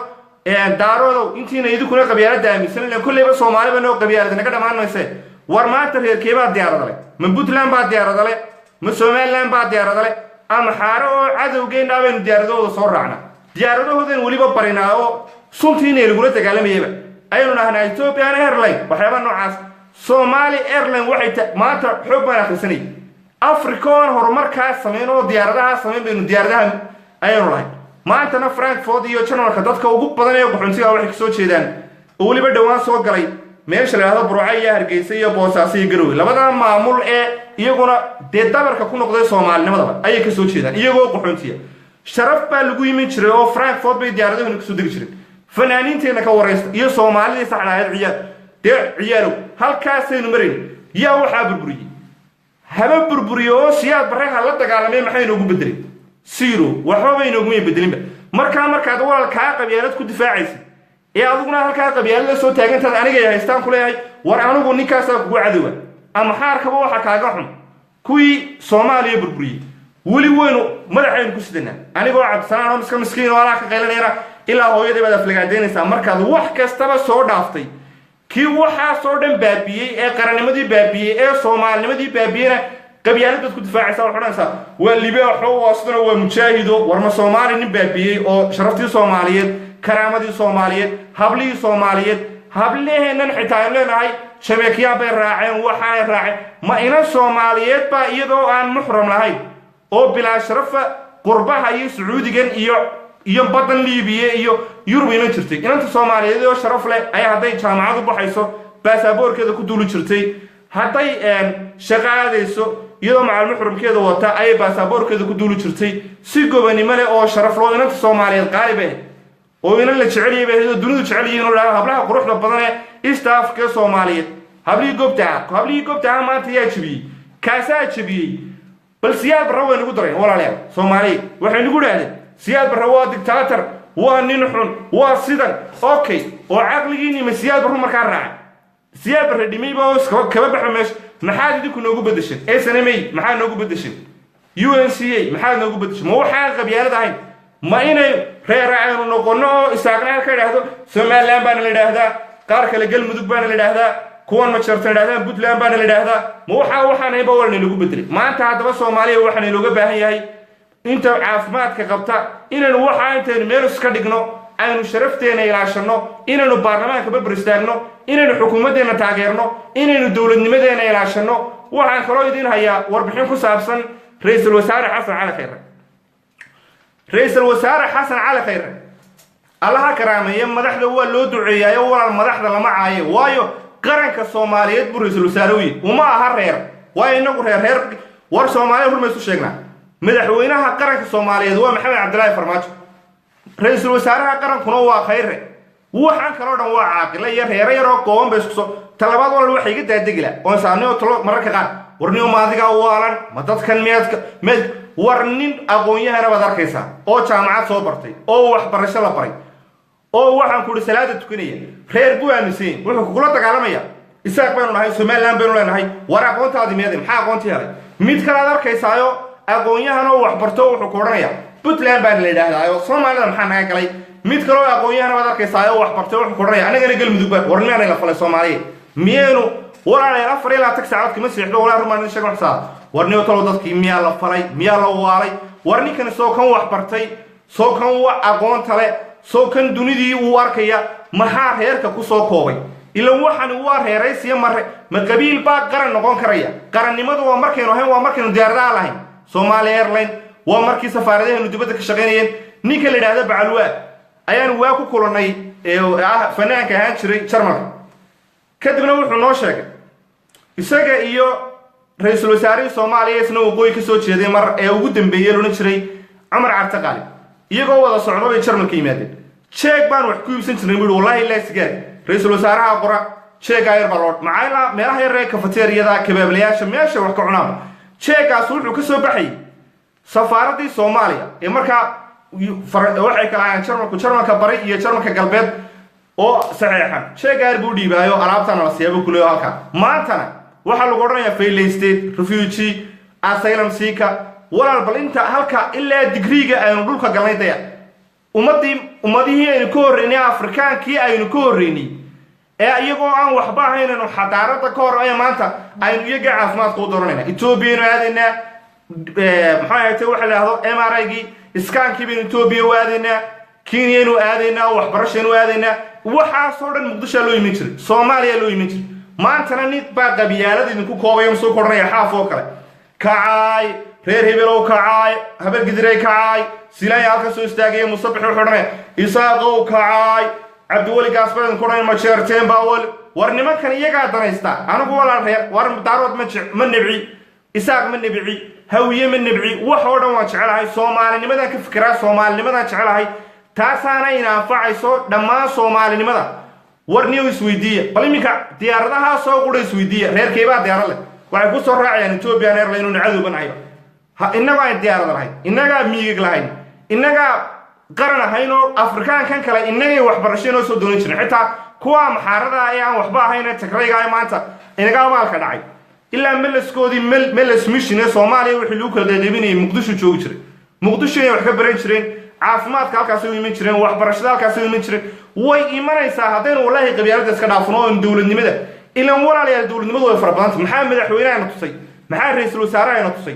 Daaroodow, intiina idinkuna qabyaaladda aaminsan, ilan kolleyba Soomaaliba noo qabyaalada naga dhammaan mayse. War maanta reerkeebaa diyaaradale? Ma Puntland baa diyaaradale? Ma Somaliland baa diyaaradale? Amxaare oo cadowgeenna baynu diyaaradahooda soo raacnaa, diyaaradahoodan weliba barinaa oo suntiina lagula dagaalamayaba ayaynu dhahnaa Ethiopian Airline, waxyaaba noocaas. Somali Airline waxay maanta xoog baan akhrisanayay. Africa oon horumarkaa samayn oo diyaaradahaa samayn baynu diyaaradaha ayaynu lahay. Maantana Frankfort iyo Jarmalka dadka ugu badan ee qaxoontiga waxay kasoo jeedaan oo weliba dhowaan soo galay meesha la yidhahdo Burco iyo Hargeysa iyo Boosaaso iyo Garowe. Labada maamul ee iyaguna dee dabarka ku noqday soomaalinimadaba ayay kasoo jeedaan iyagoo qaxoontiya. Sharaf baa lagu yimin jiray oo Frankfort bay diyaaradahuna kasoo degi jireen. Fanaaniinteenna ka waraysta iyo Soomaalidii saxda ahayd. Ciyaal dee ciyaalow, halkaasaynu marayn. Yaa waxaa burburiyey? Haba burburiyo oo Siyaad Barre ha la dagaalamay, maxay inoogu bedelay? Zero, waxbaba inooguma bedelinba. Markaa markaad walaal kaa qabyaalad ku difaacaysid ee adiguna halkaa qabyaalad la soo taagantaad, anigay haystaan ku leeyahay. War anigu ninkaasaa kugu cadowa, ama xaarkaba waxa kaaga xun kuwii Soomaaliya burburiyey. Weli weynu madaxaynu ku sidanaa. Anigoo Cabdisanaan oo miska miskiin oo alaa ka qaylanayana ilaa hooyadii baad aflagaadaynaysaa. Markaad wax kastaba soo dhaaftay, kii waxaasoo dhan baabiyey ee qarannimadii baabiyey ee soomaalinimadii baabiyeyna qabyaalad baad ku difaacaysaa. Waxaad odhanaysaa waa libaaxo, waa sidana, waa mujaahido. War ma Soomaali nin baabiyey oo sharaftii Soomaaliyeed, karaamadii Soomaaliyeed, hablihii Soomaaliyeed, hablaheennan xitaa aynu leenahay Jameekyaan bay raaceen, waxaanay raaceen, ma inan Soomaaliyeed baa iyadoo aan muxram lahayn oo bilaa sharafa qurbaha iyo Sacuudigan iyo baddan Liibiya iyo Yurub iman jirtay? Inanta Soomaaliyeed oo sharaf leh ayaa hadday jaamacad u baxayso baasaboorkeeda ku duuli jirtay, hadday shaqo aadayso iyadoo macal muxramkeeda wata ayay baasaboorkeeda ku duuli jirtay, si gobanimo leh oo sharaf loo. Inanta Soomaaliyeed qaali bay ahayd oo inan la jeceliyay bay ahayd oo dunidu jecel yihiin oo dhaha hablaha quruxda badan ee East Africa Soomaaliyeed, hablihii goobta ah, hablihii goobta ah maanta yaa jebiyey? Kaasaa jebiyey. Bal Siyaad Barre way nagu dareen, walaalayaal Soomaaliya. Waxay nagu idhahdeen Siyaad Barre waa dictator, waa nin xun, waa sidan. Okay, oo caqligiinni ma Siyaad Barru markaa raacay? Siyaad Barre dhimayba oo kaba baxba meesha. Maxaad idinku noogu bedesheen? SNMA maxaad noogu bedesheen? UNCA maxaad noogu bedesheen? Ma waxaan qabyaalad ahayn? Ma inay reera aynu noqonno oo Isaaqna ka idhaahdo Somaliland baana la idhaahdaa, qaar kale Galmudug baana la idhaahdaa, kuwan Majarta idhahdaan Puntland baana la idhaahdaa? Ma waxaan ahayn ba walana lagu bedelay maanta? Haddaba Soomaaliya, waxaana looga baahan yahay inta caafimaadka qabta inaynu waxaa intaynu meel iska dhigno, aynu sharafteena ilaashanno, inaynu baarlamaanka barbar istaagno, inaynu xukuumaddeenna taageerno, inaynu dowladnimadeena ilaashanno. Waxaan kaloo idiin hayaa warbixin ku saabsan ra-iisul wasaare Xasan Cali Khayre. Ra-iisul wasaare Xasan Cali Khayre, Allaha karaameeye. Madaxda waa loo duceeyaayo walaal, madaxda lama caaye, waayo qaranka Soomaaliyeed buu ra-iisul wasaare u yihi, uma aha reer. Waayo inagu reer reer war Soomaaliya rumaysu sheegnaa. Madaxweynaha qaranka Soomaaliyeed waa Maxamed Cabdilaahi Farmaajo, ra-iisul wasaaraha qarankuna waa Khayre. Waxaan kaloo dhan waa caaqila iyo reero yaroo kooban bay isku soo. Talabaad walaal, waxa iga daadegila oon saarnay oo talo mararka qaar: warniyo, ma adigaa waalan? Ma dadkan miyaad meed? War nin aqoon-yahana baad arkaysaa oo jaamacad soo bartay oo waxbarasho la baray oo waxaan ku ihi salaada tukanaya, reer buu aaminsan yahay, wuxuu kugula dagaalamaya Isaaq baynu nahay, Somaliland baynu leenahay. War aqoontaadi meeday? Maxaa aqoontii helay? Mid kale aad arkaysaayo aqoon-yahan oo waxbarto, wuxuu ku odhanaya Puntland baana la yidhaahdaayo, Soomaalida maxaa naga galay? Mid kaloo aqoon-yahana baad arkaysaayo waxbartay, wuxuu ku odhanaya anagana Galmudug baa. War miyaanay la falay Soomaaliya? Miyaynu walaalayaal 24 saacood kama seexdo walaa rumaan idin sheego waxsaa. War niyo, talow dadkii miyaa la falay? Miyaa la waalay? War ninkani soo kan wax bartay, soo kan wa aqoonta le, soo kan dunidii uu arkaya, maxaa reerka ku soo koobay? Ilan waxani waa reeraysiya. Mare ma qabiil baa qaran noqon karaya? Qarannimadu waa markaynu ahayn, waa markaynu diyaaradaha lahayn, Somalia Airline, waa markii safaaradaheenu dibadda ka shaqaynayeen. Ninka la yidhahda Bacalwaa ayaan waa ku kulannay, ee ah fanaanka ahaan jiray Jarmalka. Kadibna wuxuu noo sheegay isaga iyo ra-iisul wasaarihii Soomaaliya, isna waqooyi ka soo jeeday mar ee ugu dambeeyey, loodhan jiray Cumar Cartaqaali, iyagoo wada socdo bay Jarmalka yimaadeen. Jeeg baan wax ku iibsan jirnay buu, wallahi, ilaa sigaar ra-iisul wasaaraha qora jeegaa yar baa loo macaa meelaha yar ee kafateeriyada, kabaablayaasha, meesha wax ka cunaanba. Jeegaas wuxuu ka soo baxayay safaaraddii Soomaaliya ee markaa. Waxay kala ahayeen Jarmalku Jarmalka Bari iyo Jarmalka Galbeed oo saxeexan. Jeegaar buu dhiibaayo, alaabtana la siyaabo kuleyo halkaa. Maantana waxaa lagu odhanayaa failed state, refugee, asylum seeker. Walaal, bal inta halka ilaa digriiga aynu dhulka galnay daya. Ummadii, ummadihii aynu ka horreynay, Afrikaankii aynu ka horreynay ee iyagoo aan waxba ahaynaynu xadaarada ka hor ee maanta aynu iyaga caafimaadka u dooranayna. Etoobiyaynu aadaynaa, maxaa ahaytay, waxa la ihahdo MRI-gii, scan-kii baynu Etoobiya u aadaynaa, Kenyaynu aadaynaa, waxbarashaynu aadaynaa. Waxaasoo dhan Muqdishoa loo iman jiray, Soomaaliya loo iman jiray. Maantana nin baa qabyaalada idinku koobaya, soo kordhanaya Xaaf oo kale kacaay, reer hebelow kacaay, Habargidiray kacaay. Silaanya halka soo istaagaya, Musabix wuxuu odhanaya Isaaqow kacaay, Cabdiweli Gaas baa idinku odhanaya Majeerteen baa weli. War nimankan iyagaa danaysta. Anigu walaal reer war Daarood ma nebci, Isaaq ma nebci, Hawiye ma nebci, wax oo dhan waan jecelahay. Soomaalinimadaan ka fikiraa, soomaalinimadaan jecelahay, taasaana ina anfacayso dhammaan soomaalinimada. War niyo, isweydiiya bal iminka diyaaradahaa soo qura, isweydiiya reerkeybaa diyaarad leh. Waxay ku soo raacayaan Ethiopian Airline, inuu cadowba nahayba. Ha innagaa aan diyaarada lahayn, innagaa miigag lahayn, innagaa qaran ahayn oo Afrikaankan kale innagay waxbarasho inoo soo doonan jirin. Xitaa kuwa Maxaarada ee aan waxba ahayn ee Tagrayga ee maanta inaga amaalka dhacay, ilaa Meleskoodii, Meles mission ee Soomaaliya wixii lagu kala qaybinayay, Muqdisho joogi jiray, Muqdisho inay wax ka baran jireen, caafimaadka halkaasay u iman jireen, waxbarashada halkaasay u iman jireen. Way imanaysaa haddaynu wallaahi qabyaaladda iska dhaafno oon dowladnimada. Ilan walaalayaal, dowladnimadu way fara badanta. Maxaa madaxweynehana tusay? Maxaa ra-iisul wasaarehana tusay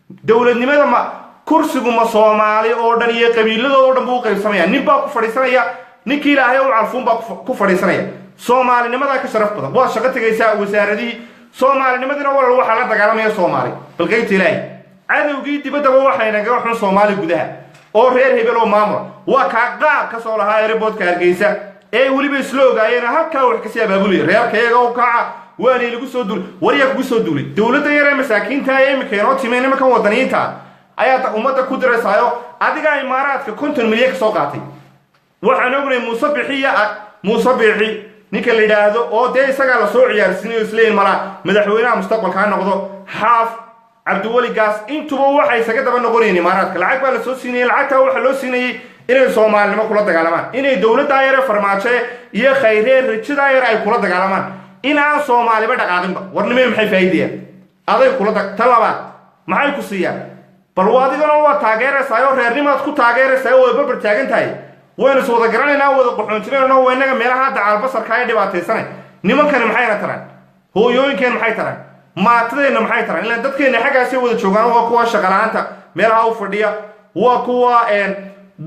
dowladnimada? Ma kursigu ma Soomaali oo dhan iyo qabiiladooda o dhan buu u qaybsamaya? Nin baa ku fadhiisanaya, ninkii Ilaahay u calfuun baa ku fadhiisanaya. Soomaalinimadaa ka sharaf badan. Waad shaqo tegaysaa wasaaradihii soomaalinimadina walaal waxaa la dagaalamaya Soomaali. Balqaybta Ilaahay, cadowgii dibaddaba waxay nagaga xun Soomaali gudaha oo reer hebel oo maamula. Waa kaa qaar ka soo lahaa airport-ka Hargeysa ee weliba isla ogaayeen halkaa wax kasii abaabulaya: reerka iyaga u kaca, waanay lagu soo duulay. Waryaa kugu soo duulay? Dowladda yaree masaakiinta ee imika inoo timeen, nimankan wadaniyiinta ayaa ummadda ku diraysaayo. Adigaa Imaaraadka 50 milyan ka soo qaatay. Waxaan ognay Muuse Bixiya, Muuse Bixi ninka la yidhaahdo oo dee isagaa lasoo ciyaarsiinayo, isleeyin malaa madaxweynaha mustaqbalka ha noqdo. Xaaf. Cabdiweli Gaas, intuba waxay isaga daba noqonayeen Imaaraadka. Lacag baa la soo siinayay. Lacagtaa waxaa loo siinayey inay Soomaalinimo kula dagaalamaan, inay dowladdaa yare Farmaajo iyo Khayree rajadaa yar ay kula dagaalamaan, in aan Soomaaliba dhaqaaqinba. Warnimay maxay faa'iidayaan aday kula? Ta labaad, maxay ku siiyaan? Bal adigana waa taageeraysaa oo reernimaad ku taageeraysaa oo way barbar taagan tahay. Waynu is wada garanaynaa, wada qaxoontinayno, waa innaga meelaha dacaalbasarka ee dhibaataysanay. Nimankani maxayna taraan? Hooyooyinkeen maxay taraan? Maatadeenna maxay taraan? Ilaan dadkeenna xaggaasay wada joogaan. Waa kuwa shaqala-aanta meelaha u fadhiya, waa kuwa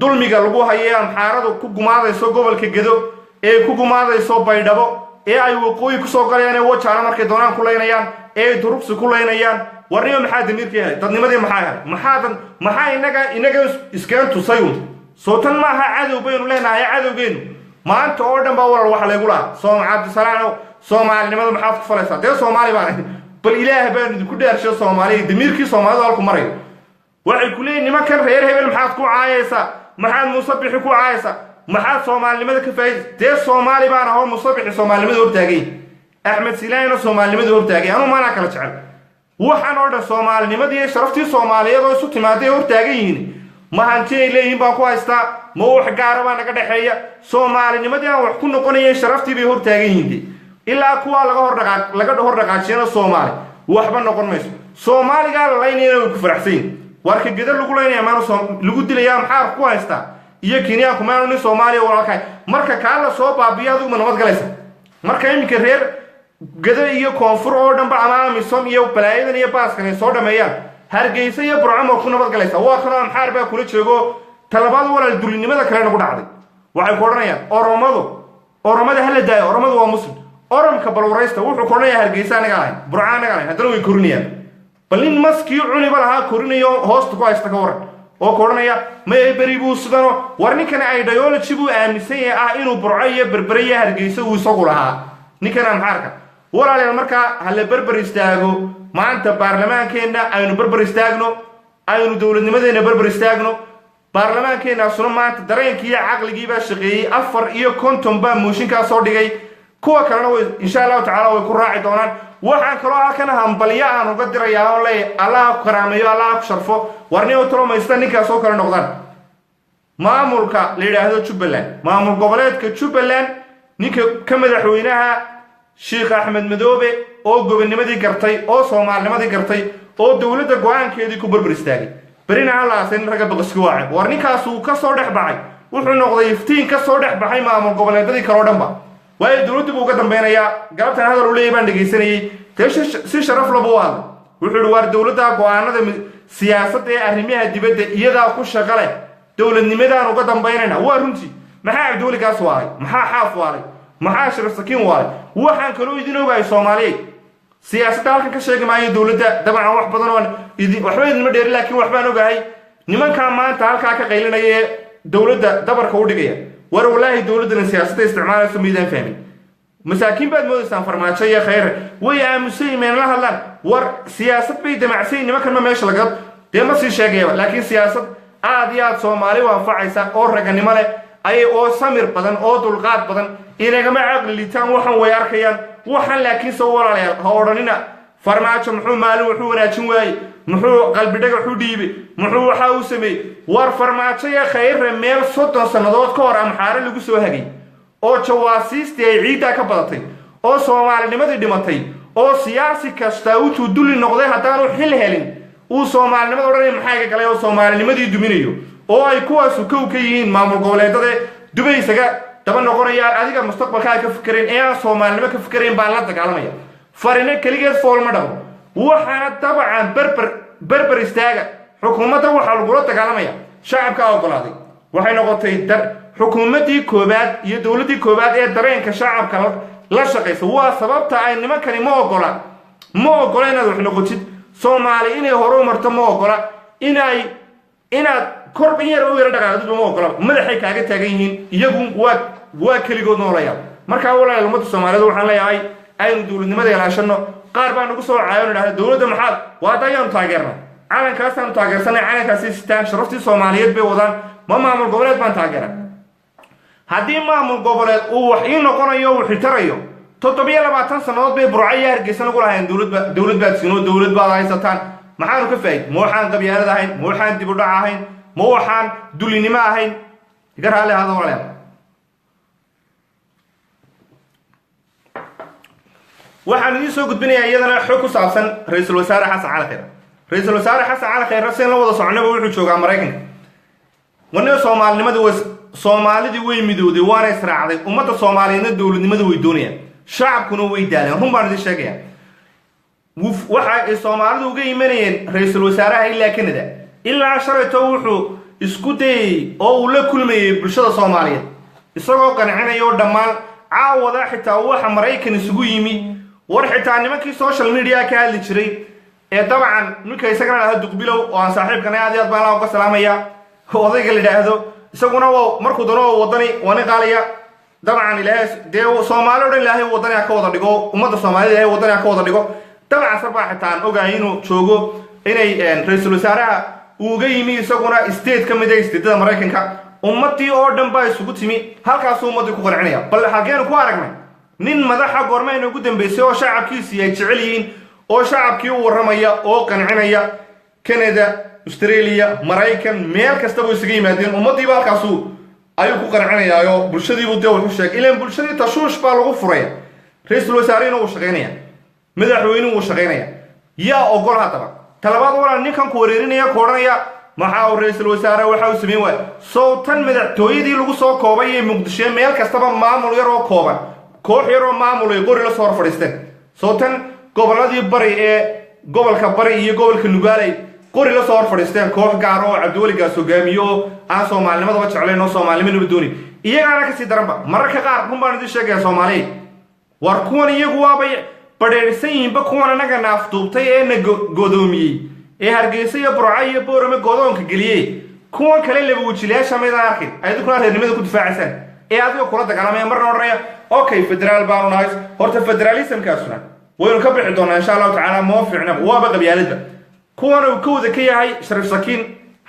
dulmiga lagu haye, Amxaaradu ku gumaadayso gobolka Gedo, ee ku gumaadayso Baydhabo, ee ay waqooyi kusoo galayaan, ee Wajaana markay doonaan ku leynayaan, ee ay Duruqsi ku leynayaan. Warnimo maxaa damiirkii helay? Dadnimadii maxaa helay? Maxaadan maxaa inaga iskeen tusay un? Soo tan maaha, cadow baynu leenahay. Cadowgeenu maanta oo dhan baa walal waxa laygu lahaa, Soom Cabdisalaano, Soomaalinimada maxaad ku falaysaa? Dee Soomaali baan. Bal Ilaah baan idinku dhaarsho, Soomaaliya, damiirkii Soomaalidu halku marayo. Waxay ku leeyihin nimankan reer hebel maxaad ku caayaysaa? Maxaad Muuse Bixi ku caayaysaa? Maxaad Soomaalinimada ka faa'idaysa? Dee Soomaali baan ahoo Muuse Bixi Soomaalinimada hortaagay, Axmed Silaayna Soomaalinimada hortaagay. Anuu maanaa kala jecel waxaan oo dhan. Soomaalinimadii iyo sharaftii Soomaaliyeed oo isu timaaday hortaagan yihiin. Ma hanti ay leeyihiin baan ku haystaa? Ma wax gaara baa naga dhexeeya? Soomaalinimadii aan wax ku noqonayay, sharaftii bay hortaagan yihiin. De ilaa kuwaa laga hor dhaqaajiyana Soomaali waxba noqon mayso. Soomaaligaa la laynayana way ku faraxsan yihin. Warka Geda lagu laynaya maanu lagu dilayaa, maxaa ku haystaa? Iyo Kenyaanku maanu nin Soomaaliya walaalkahay? Marka kaa la soo baabiyo, adigu ma nabad galaysa? Marka iminka reer Gado iyo koonfur oo dhanba ama AMISOM iyo balaayadan iyo baaskan ay soo dhameeyaan, Hargeysa iyo Burcamo ku nabad galaysa? Waa kanoo Amxaar baa kula joogo. Talabaad walaal, dulinimada kale nagu dhacday, waxay ku odhanayaan Oromadu, Oromada hala daayo, Oromadu waa Muslim. Oromka balwaraysta, wuxuu ku odhanayaa Hargeysa anaga lahayn, Burca anaga lahayn. Haddana way korinayaan. Bal nin maskii cuniba lahaa korinayo hoosta ku haysta ka waran, oo ku odhanaya may beri buu sidano. War ninkan ideology buu aaminsan yahay ah inuu Burco iyo Berbere iyo Hargeysa uu isagu lahaa, ninkan Amxaarka. Walaalayaal, markaa hala berber istaago. Maanta baarlamaankeenna aynu berber istaagno, aynu dowladnimadeenna berber istaagno. Baarlamaankeennaasuna maanta dareenkii iyo caqligii baa shaqeeyey. 54 baa mooshinkaa soo dhigay. Kuwa kalena way, insha Allahu tacala, way ku raaci doonaan. Waxaan kaloo halkan hambalyo aan uga dirayaa oo leeyahay Allaha ku karaameeyo, Allaha ku sharfo. Warniyo talomaysta ninkaas oo kale noqdaan maamulka la yidhaahdo Jubbaland, maamul goboleedka Jubbaland, ninka ka madaxweynaha Sheikh Axmed Madoobe, oo gobonnimadii gartay, oo Soomaalinimadii gartay, oo dowladda go-aankeedii ku berber istaagay. Berina ha la aasay nin ragga baqisku waacay. War ninkaas uu ka soo dhex baxay, wuxuu noqday iftiin ka soo dhex baxay maamul goboleedadii kaleo dhanba, waayo dowladdu buu uga dambeynayaa. Galabtan hadal uu leeyahy baan dhegaysanayey. Dee si sharaf labu u hadlay. Wuxuu yihi, waar dowladda go-aanada siyaasadda ee arrimaha dibadda iyadaa ku shaqo leh, dowladnimadaan uga dambaynayna. Waa runtii. Maxaa Cabdiweli Gaas waalay? Maxaa Xaaf waalay? Maxaa Sharaf Sakiin waalay? Waxaan kaloo idin ogahay, Soomaaliyeed, siyaasadda halkan ka sheegi maayo dowladda dabcan, wax badan oon waxba idinma dheeri, laakiin waxbaan ogahay. Nimankaa maanta halkaa ka qaylinaya ee dowladda dabarka u dhigaya, war wallaahi dowladdana siyaasadda isticmaalayso maydaan fahmin. Masaakiin baad moodaysaan Farmaajo iyo Khayre, way aamusan yihiin la hadlaan. War siyaasad bay damacsan nimankan. Ma meesha laga dee ma sii sheegayaba, laakiin siyaasad aad iyo aad Soomaali u anfacaysa oo raganimo leh ayay, oo samir badan oo dulqaad badan. Inagama caqli liitaan, waxan way arkayaan waxan. Laakiin se walaalayaal, ha odhanina Farmaajo muxuu maalin wuxuu wanaajin waayey, muxuu qalbi dhagax u dhiibay, muxuu waxaa u sameeyey. War Farmaajo iyo Khayre meel 30 sannadood ka hor Amxaare lagu soo hagay, oo jawaasiistii ay ciiddaa ka badatay, oo Soomaalinimadii dhimatay, oo siyaasi kastaa utuu dulli noqday haddaanu xil helin uu Soomaalinimada odhanaya maxaa iga galay, oo Soomaalinimadii duminayo, oo ay kuwaasu kow ka yihiin maamul goboleedade Dubay isaga daba noqonayaan, adiga mustaqbalkaa ka fikerayn ee aan Soomaalinimo ka fikerayn baan la dagaalamaya. Farino keligeed foolma dhaqo. Waxaana dabcan berber berber istaaga xukuumadda. Waxaa lagula dagaalamaya shacabkaa ogolaaday. Waxay noqotay xukuumaddii koobaad iyo dowladdii koobaad ee dareenka shacabka la shaqaysa. Waa sababta ay nimankani ma ogola, ma ogola inaad wax noqotid. Soomaali inay horu marto ma ogola, inay inaad kor in yar u yaro dhaqaaqdidba ma ogola. Madaxay kaaga taagan yihiin iyagu, waa keligood noolaya. Markaa walaal, ummadda Soomaaliyeed waxaan leeyahay aynu dowladnimada ilaashano. Qaar baa nagu soo caayo idhahda dowladda maxaad waa hadda ayaanu taageerna, calankaasaanu taageersanay, calankaasay sitaan, sharaftii Soomaaliyeed bay wadaan. Ma maamul goboleed baan taageera? Haddii maamul goboleed uu wax ii noqonayo, uu xitarayo, 27 sannadood bay Burco iyo Hargeysa nagu lahayn dowladba, dowlad baad siinoo dowlad baad haysataan. Maxaanu ka faa'id? Ma waxaan qabyaalad ahayn? Ma waxaan dib u dhac ahayn? Ma waxaan dulinimo ahayn? Iga raalli ahaada, walaalayaal. Waxaan idiin soo gudbinayaa iyadana xog ku saabsan ra-iisul wasaare Xasan Cali Khayre. Ra-iisul wasaare Xasan Cali Khayre, sian la wada soconaba, wuxuu joogaa Maraykanka. Warnida soomaalinimadii way, Soomaalidii way midowday, waana israacday. Ummadda Soomaaliyeedna dowladnimada way doonayaan, shacabkuna way daaleen. Run baan idin sheegaya, waxa ay Soomaalidu uga imanayeen ra-iisul wasaaraha ilaa Canada ilaa shalayto. Wuxuu isku dayay oo uu la kulmayay bulshada Soomaaliyeed, isagoo qancinaya oo dhammaan caawada xitaa waxa Maraykan isugu yimi. War xitaa nimankii social media ka hadli jiray ee dabcan ninka isagana dhahdo Duqbilow, oo aan saaxiibkana aad iyo aad baan la uga salaamaya, odayga la idhaahdo, isaguna waa markuu doono waa wadani, waa nin qaaliya. Dabcan Ilaahay dee Soomaali o dhan Ilaahay wadani ha ka wada dhigo, ummadda Soomaalida Ilaahay wadani ha ka wada dhigo. Dabcan sarbaa xitaa aan ogahay inuu joogo, inay ra-iisul wasaaraha uu uga yimi isaguna state ka mid a stateada Maraykanka. Ummaddii oo dhan baa isugu timi halkaasuu ummaddii ku qancinaya. Bal halkeenu ku aragnay nin madaxa goormayna ugu dambeysay oo shacabkiisii ay jecel yihiin oo shacabkii u warramaya oo qancinaya? Canada, Australia, Maraykan, meel kastaba isaga yimaadeen. Ummaddiiba halkaasuu ayuu ku qancinayaayo bulshadiibuu dee wuxu sheegay. Ilaan bulshadii tashuush baa lagu furaya. Ra-iisul wasaarihina wuu shaqaynaya, madaxweynuhu wuu shaqaynaya. Yaa ogol haddaba? Talabaad, walaal, ninkan ku wareerinaya, ku odhanaya maxaa uu ra-iisul wasaare waxa uu samayn waaya, sow tan madaxtooyadii lagu soo koobay ee Muqdisho, meel kastaba maamul yar oo kooban, koox yar oo maamul ay qori la soo hor fadhiisteen, sow tan gobolladii bari ee gobolka Bari iyo gobolka Nugaalay qori la soo hor fadhiisteen, koox gaar oo Cabdiweligaas hogaamiyo oo aan soomaalinimadaba jeclayn oo soomaalinimadaba doonin, iyagaana kasii daranba mararka qaar. Run baan idin sheegaya, Soomaaliya. War kuwan iyagu waabay badheersan yihiinba. Kuwan anaga naafduubtay ee na godoomiyey ee Hargeysa iyo Burco iyo Boorame godoonka geliyey, kuwan kale laba wajilayaasha maydaan arkin adinkuna reernimada ku difaacaysaan ee adigoo kula dagaalamaya, marna odhanaya okay, federaal baanu nahay. Horta federalismkaasuna waynu ka bixi doonaa, insha Allahu tacaala. Moo fiicnaba, waaba qabyaaladba. Kuwana uu ka wada ka yahay Shariif Sakiin,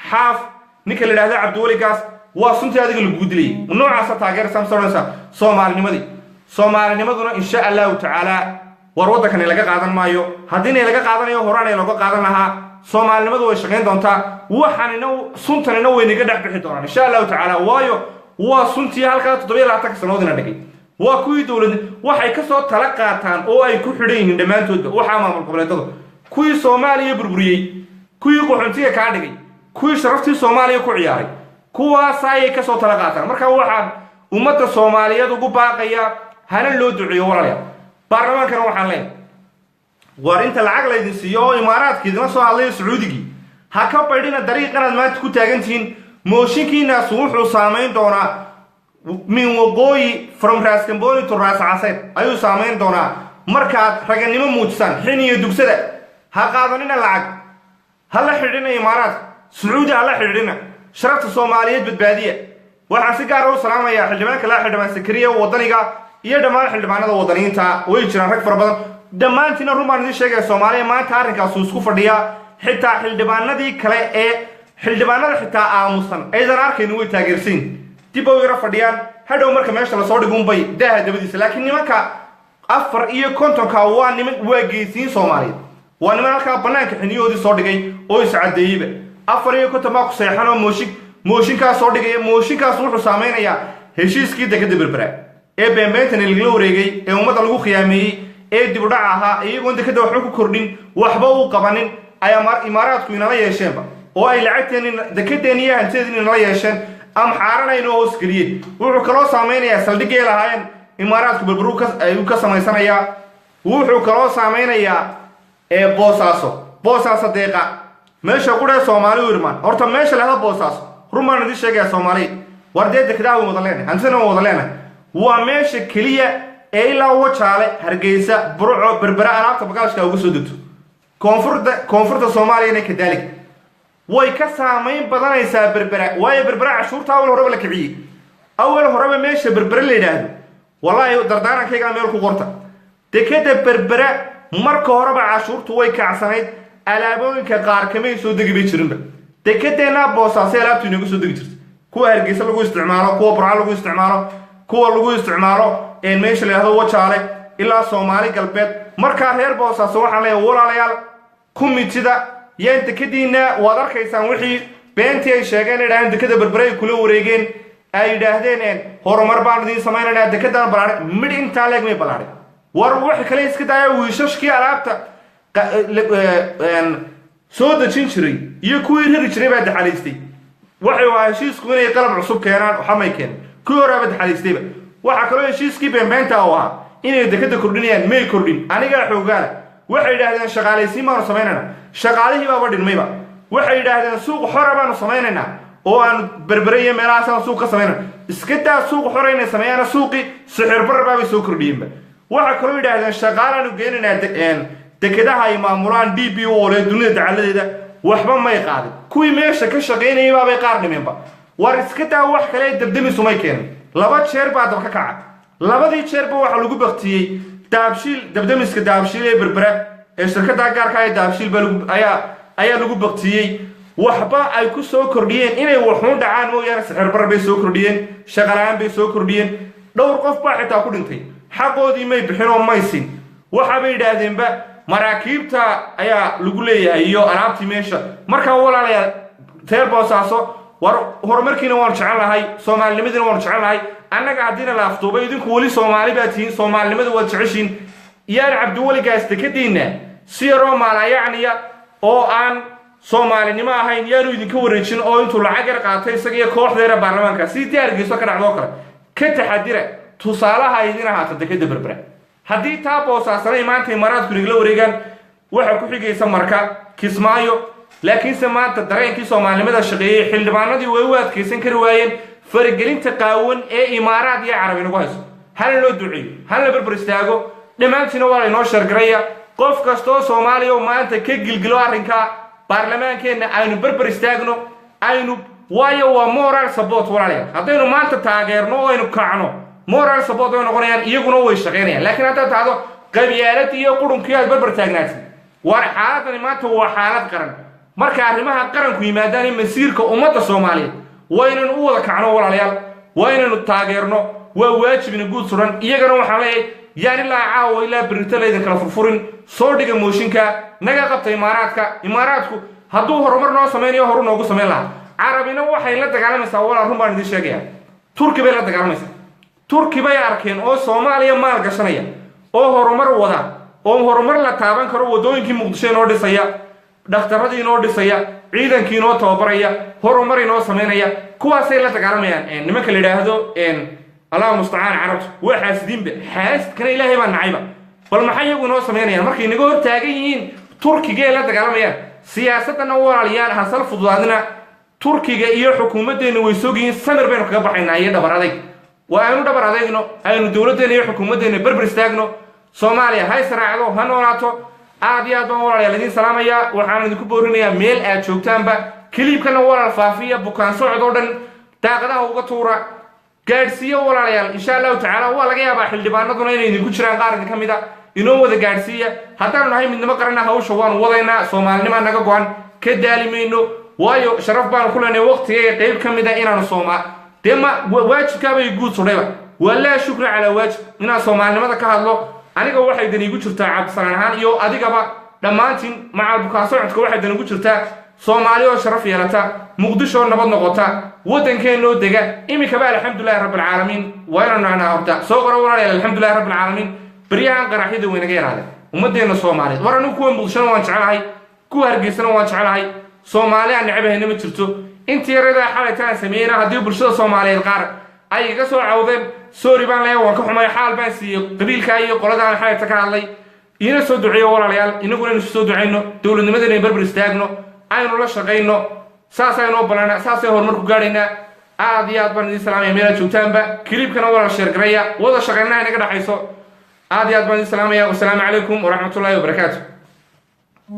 Xaaf, ninka la yidhahda Cabdiweligaas, waa suntii adiga lagugu dilayay. Noocaasa taageeraysa mise odhanaysa soomaalinimadii? Soomaalinimaduna, insha Allahu tacaala, war waddankani laga qaadan maayo. Haddiina laga qaadanayo, horaanay looga qaadan lahaa. Soomaalinimadu way shaqayn doontaa, waxaanina suntanina way naga dhex bixi doonaan, insha Allahu tacaala. Waayo, waa suntii halkaa 27-ka sannadood ina dhigay. Waa kuwii dowlad waxay kasoo tala qaataan oo ay ku xidhan yihiin dhammaantoodba. Waxaa maamul goboleedadu kuwii Soomaaliya burburiyey, kuwii qaxoontiga kaa dhigay, kuwii sharaftii Soomaaliya ku ciyaaray, kuwaas ayay kasoo tala qaataan. Marka waxaan ummadda Soomaaliyeed ugu baaqaya, hana loo duceeyo, walaalayaal. Baarlamaankana waxaan leeyahay, war inta lacag laydin siiyo oo Imaaraadka idinla soo hadlayo, Sacuudigii, ha ka baydhina dariiqanaad maanta ku taagantihiin. Mooshinkiinaas wuxuu saamayn doonaa min waqooyi, from Raskamboni to Raas Caseer ayuu saamayn doonaa. Markaad raganimo muujisaan, xin iyo dugsada ha qaadanina, lacag ha la xidhiidhina Imaaraadka, Sacuudi ha la xidhiidhina, sharafta Soomaaliyeed badbaadiya. Waxaan si gaara u salaamayaa xildhibaanka laa, xildhibaan Sakariya wadaniga, iyo dhammaan xildhibaanada wadaniyiinta. Way jiraan rag fara badan. Dhammaantiina run baan idiin sheegaya, Soomaaliya, maanta arrinkaasu isku fadhiyaa. Xitaa xildhibaanadii kale ee xildhibaanada xitaa aamusan aydan arkaynin way taageersayin, dib u yaro fadhiyaan. Hadhow marka meesha lasoo dhigunbay daaha dabadiisa. Laakiin nimanka 54-ka waa niman, waa geesiyiin Soomaaliyeed, waa niman halkaa banaanka xiniyahoodii soo dhigay oo iscadeeyeyba. 54 baa ku seexan oo mooshinkaas soo dhigaya. Mooshinkaas wuxuu saameynayaa heshiiskii dekada Berbera ee beenbeentani lagala wareegay, ee ummadda lagu khiyaameeyey, ee dibudhac ahaa, iyagoon dekada waxba ku kordhin, waxba u qabanin, ayaa Imaaraadku inala yeesheenba oo ay lacagteeni, dekedeeni iyo hantideedin inala yeesheen, Amxaarana inoo hoosgeliyeen. Wuxuu kaloo saameynayaa saldhigay lahaayeen Imaaraadku Berberu ayuu ka samaysanayaa. Wuxuu kaloo saameynayaa Boosaaso. Boosaaso deeqa meesha qudhee Soomaali u irmaan. Horta meesha lahda Boosaaso, run baan idin sheegaya, Soomaaliya, war dee dekedaha way wada leenahay, hantidana waan wada leenahay. Waa meesha keliya ee ilaa Wajaale, Hargeysa, Burco, Berbera alaabta bagaashka uga soo degto. Koonfurta Soomaaliyana kadaalik way ka saamayn badanaysaa Berbera. Waayo, Berbera cashuurta awal horeba la kiciyey, awal horeba meesha Berbere la yidhaahdo. Wallaahi, dardaarankaygaa meel ku qorta, dekeda Berbera marka horeba cashuurtu way kacsanayd, alaabooyinka qaar kamay soo degi bay jirinba. Dekedeennaa Boosaasay alaabtu inooga soo degi jirta, kuwa Hargeysa lagu isticmaalo, kuwa Burco lagu isticmaalo, kuwa lagu isticmaalo meesha la yidhahdo Wajaale ilaa Soomaali Galbeed. Markaa reer Boosaaso waxaan leeyahay, walaalayaal, kumitida Yaan dekadiina waad arkaysaan wixii beentii ay sheegeen, idhahdeen dekada Berbere ay kula wareegeen, ay yidhaahdeen horumar baan idiin samaynaynaa, dekadaan balaadhay. Midh intaa leeg may balaadhay. War wax kale iska daaya, wiishashkii alaabta soo dejin jiray iyo kuwii rari jiray baa daxalaystay. Waxay waa heshiisku inay qalab cusub keenaan, waxamay keeneen, kuwii horaaba daxalaystayba. Waxaa kaloo heshiiskii beenbeenta u ahaa inay dekada kordhinayaan, may kordhin. Anigaa xoogaala. Waxay yidhaahdeen shaqaalaysiin baanu samaynayna, shaqaalihii baaba dhinmayba. Waxay yidhaahdeen suuq xora baanu samaynaynaa oo aanu Berbere iyo meelahaasaan suuq ka samaynayna. Iska daa suuq xora inay sameeyaana, suuqii sixir barar baabay soo kordhiyeenba. Waxaa kaloo yidhaahdeen shaqaalaanu geenaynaa dekedaha ay maamulaan DP World ee dunida dacaladeeda. Waxba may qaadin, kuwii meesha ka shaqaynayay baabay qaar dhimeenba. War iska daa wax kale, dabdemisumay keenin. 2 jeer baa dab ka kaca, labadii jeerba waxaa lagu baktiyey Dahabshiil. Dabdemiska Dahabshiil ee Berbera ee shirkadda gaarka ee Dahabshiil baa ayaa lagu baktiyey. Waxba ay ku soo kordhiyeen inay waxuun dhacaan mooyaane, sixir barar bay soo kordhiyeen, shaqala-aan bay soo kordhiyeen, dhowr qof baa xitaa ku dhintay. Xaqoodii may bixin oo may sin. Waxaabay yidhaahdeenba maraakiibta ayaa lagu leeyahay iyo alaabtii meesha. Markaa walaalayaal reer Boosaaso, war horumarkiina waanu jecel lahay, soomaalinimadiina waanu jecel lahay. Annaga haddiina la afduubay, idinku weli Soomaali baa tihiin, soomaalinimada waad jeceshiin. Yaan Cabdiweligaas dekadiinna si yaroo maalayacniya oo aan soomaalinimo ahayn yaanu idinka wareejin, oo intuu lacag yar qaatay isaga iyo kooxdeera baarlamaanka sidii Hargeyso ka dhacdoo kale. Ka taxadira, tusaalaha idin ahaata dekada Berbera. Haddii taa Boosaasanay maanta Imaaraadku nigla wareegaan, waxaa ku xigaysa Marka, Kismaayo. Laakiinse maanta dareenkii soomaalinimada shaqeeyey, xildhibaanadii way u adkaysan kari waayeen faragelinta qaawan ee Imaaraad iyo Carabi nagu hayso. Hala loo duceeyo, hala berber istaago dhammaantiina. Waa laynoo sheergaraya. Qof kastoo Soomaaliya oo maanta ka gilgilo arrinka baarlamaankeenna, aynu berber istaagno aynu, waayo waa moral support, walaalayaal. Haddaynu maanta taageerno oo aynu kacno, moral support way noqonayaan, iyaguna way shaqaynayaan. Laakiin haddaad tahdo qabyaalad iyo qurunkii aad berber taagnaatid, waar xaaladani maanta waa xaalad qaran. Marka arrimaha qaranku yimaadaan ee masiirka ummadda Soomaaliyeed, waa inaynu u wada kacno, walaalayaal, waa inaynu taageerno, waa waajibina guud suran. Iyagana waxaan leeyahay, yaan ilaa caawa ilaa berrito laydin kala furfurin. Soo dhiga mooshinka, naga qabta Imaaraadka. Imaaraadku hadduu horumar noo samaynayo, horu noogu samayn lahaa. Carabina waxay la dagaalamaysaa, walaal, run baan idin sheegaya, Turki bay la dagaalamaysaa. Turki bay arkeen oo Soomaaliya maal gashanaya oo horumar wada, oo horumar la taaban karo, waddooyinkii Muqdisho inoo dhisaya, dhakhtaradii inoo dhisaya, ciidankii inoo tababaraya, horumar inoo samaynaya. Kuwaasay la dagaalamayaan nimanka la yidhaahdo, Allahu mustacaan, carabtu waa xaasidiinba, xaasidkana Ilaahay baa nacayba. Bal maxay iyagu inoo samaynayaan markay naga hor taagan yihiin? Turkigay la dagaalamayaan siyaasadana, walaalayaan, hasal fududaadina. Turkiga iyo xukuumaddeenna way sogyihiin. Samir baynu kaga baxaynaa iyo dhabar adayg. Waa aynu dhabar adaygno, aynu dowladdeena iyo xukuumaddeena berber istaagno. Soomaaliya ha israacdo, ha noolaato. Aad iyo aad baan, walaalayaal, idiin salaamayaa. Waxaan idinku boorinayaa meel aad joogtaanba, clipkana, walaal, faafiya, bukaan socod oo dhan daaqadaha uga tuura, gaadhsiiya, walaalayaal. Insha Allahu tacaala waa laga yaabaa xildhibaanaduna inay idinku jiraan qaar idin ka mid a. Inoo wada gaadhsiiya. Haddaanu nahay Midnimo Qaranna, hawsha waanu wadaynaa. Soomaalinimaa naga go-an, ka daali mayno, waayo sharaf baanu ku leenahay waqtigeega qayb ka mid a inaanu sooma dee ma waajibkaabay guud sudhayba. Waa laa shukra calaa waajib inaan soomaalinimada ka hadlo. Aniga waxay dan igu jirtaa, Cabdisalaan ahaan iyo adigaba, dhammaantiin macal bukaan socodka, waxay dan igu jirtaa Soomaali oo sharaf yeelata, Muqdisho nabad noqota, waddankeennoo dega. Iminkaba alxamdulilahi rabbilcaalamiin waa inaanu nahnaa. Horta soo qoro, walaalayaal, alxamdulilahi rabbilcaalamiin. Baryahan qaraxyada way naga yaraadeen ummaddeena Soomaaliyeed. War anigu kuwa Muqdishona waan jecelahay, kuwa Hargeysana waan jecelahay. Soomaali aan necbahayna ma jirto. Intii yaradaa xalayta aan sameeyeyna, haddii bulshada Soomaaliyeed qaar ay iga soo cawdeen, sorry baan leeyahay, waan ka xumay. Xaal baan siiyey qabiilkaa iyo qoladaan xalayta ka hadlay. Iina soo duceeyo, walaalayaal. Inaguna aynu soo ducayno, dowladnimadana berber istaagno, aynu la shaqayno. Saasaynoo balana, saasay horumar ku gaadhaynaa. Aad iyo aad baan idiin salaamaya meelaad joogtaanba. Clipkana walaal sheergaraya, wada shaqaynaha inaga dhexayso. Aad iyo aad baan idiin salaamaya. Wasalaamu calaykum waraxmatullaahi wabarakaatu.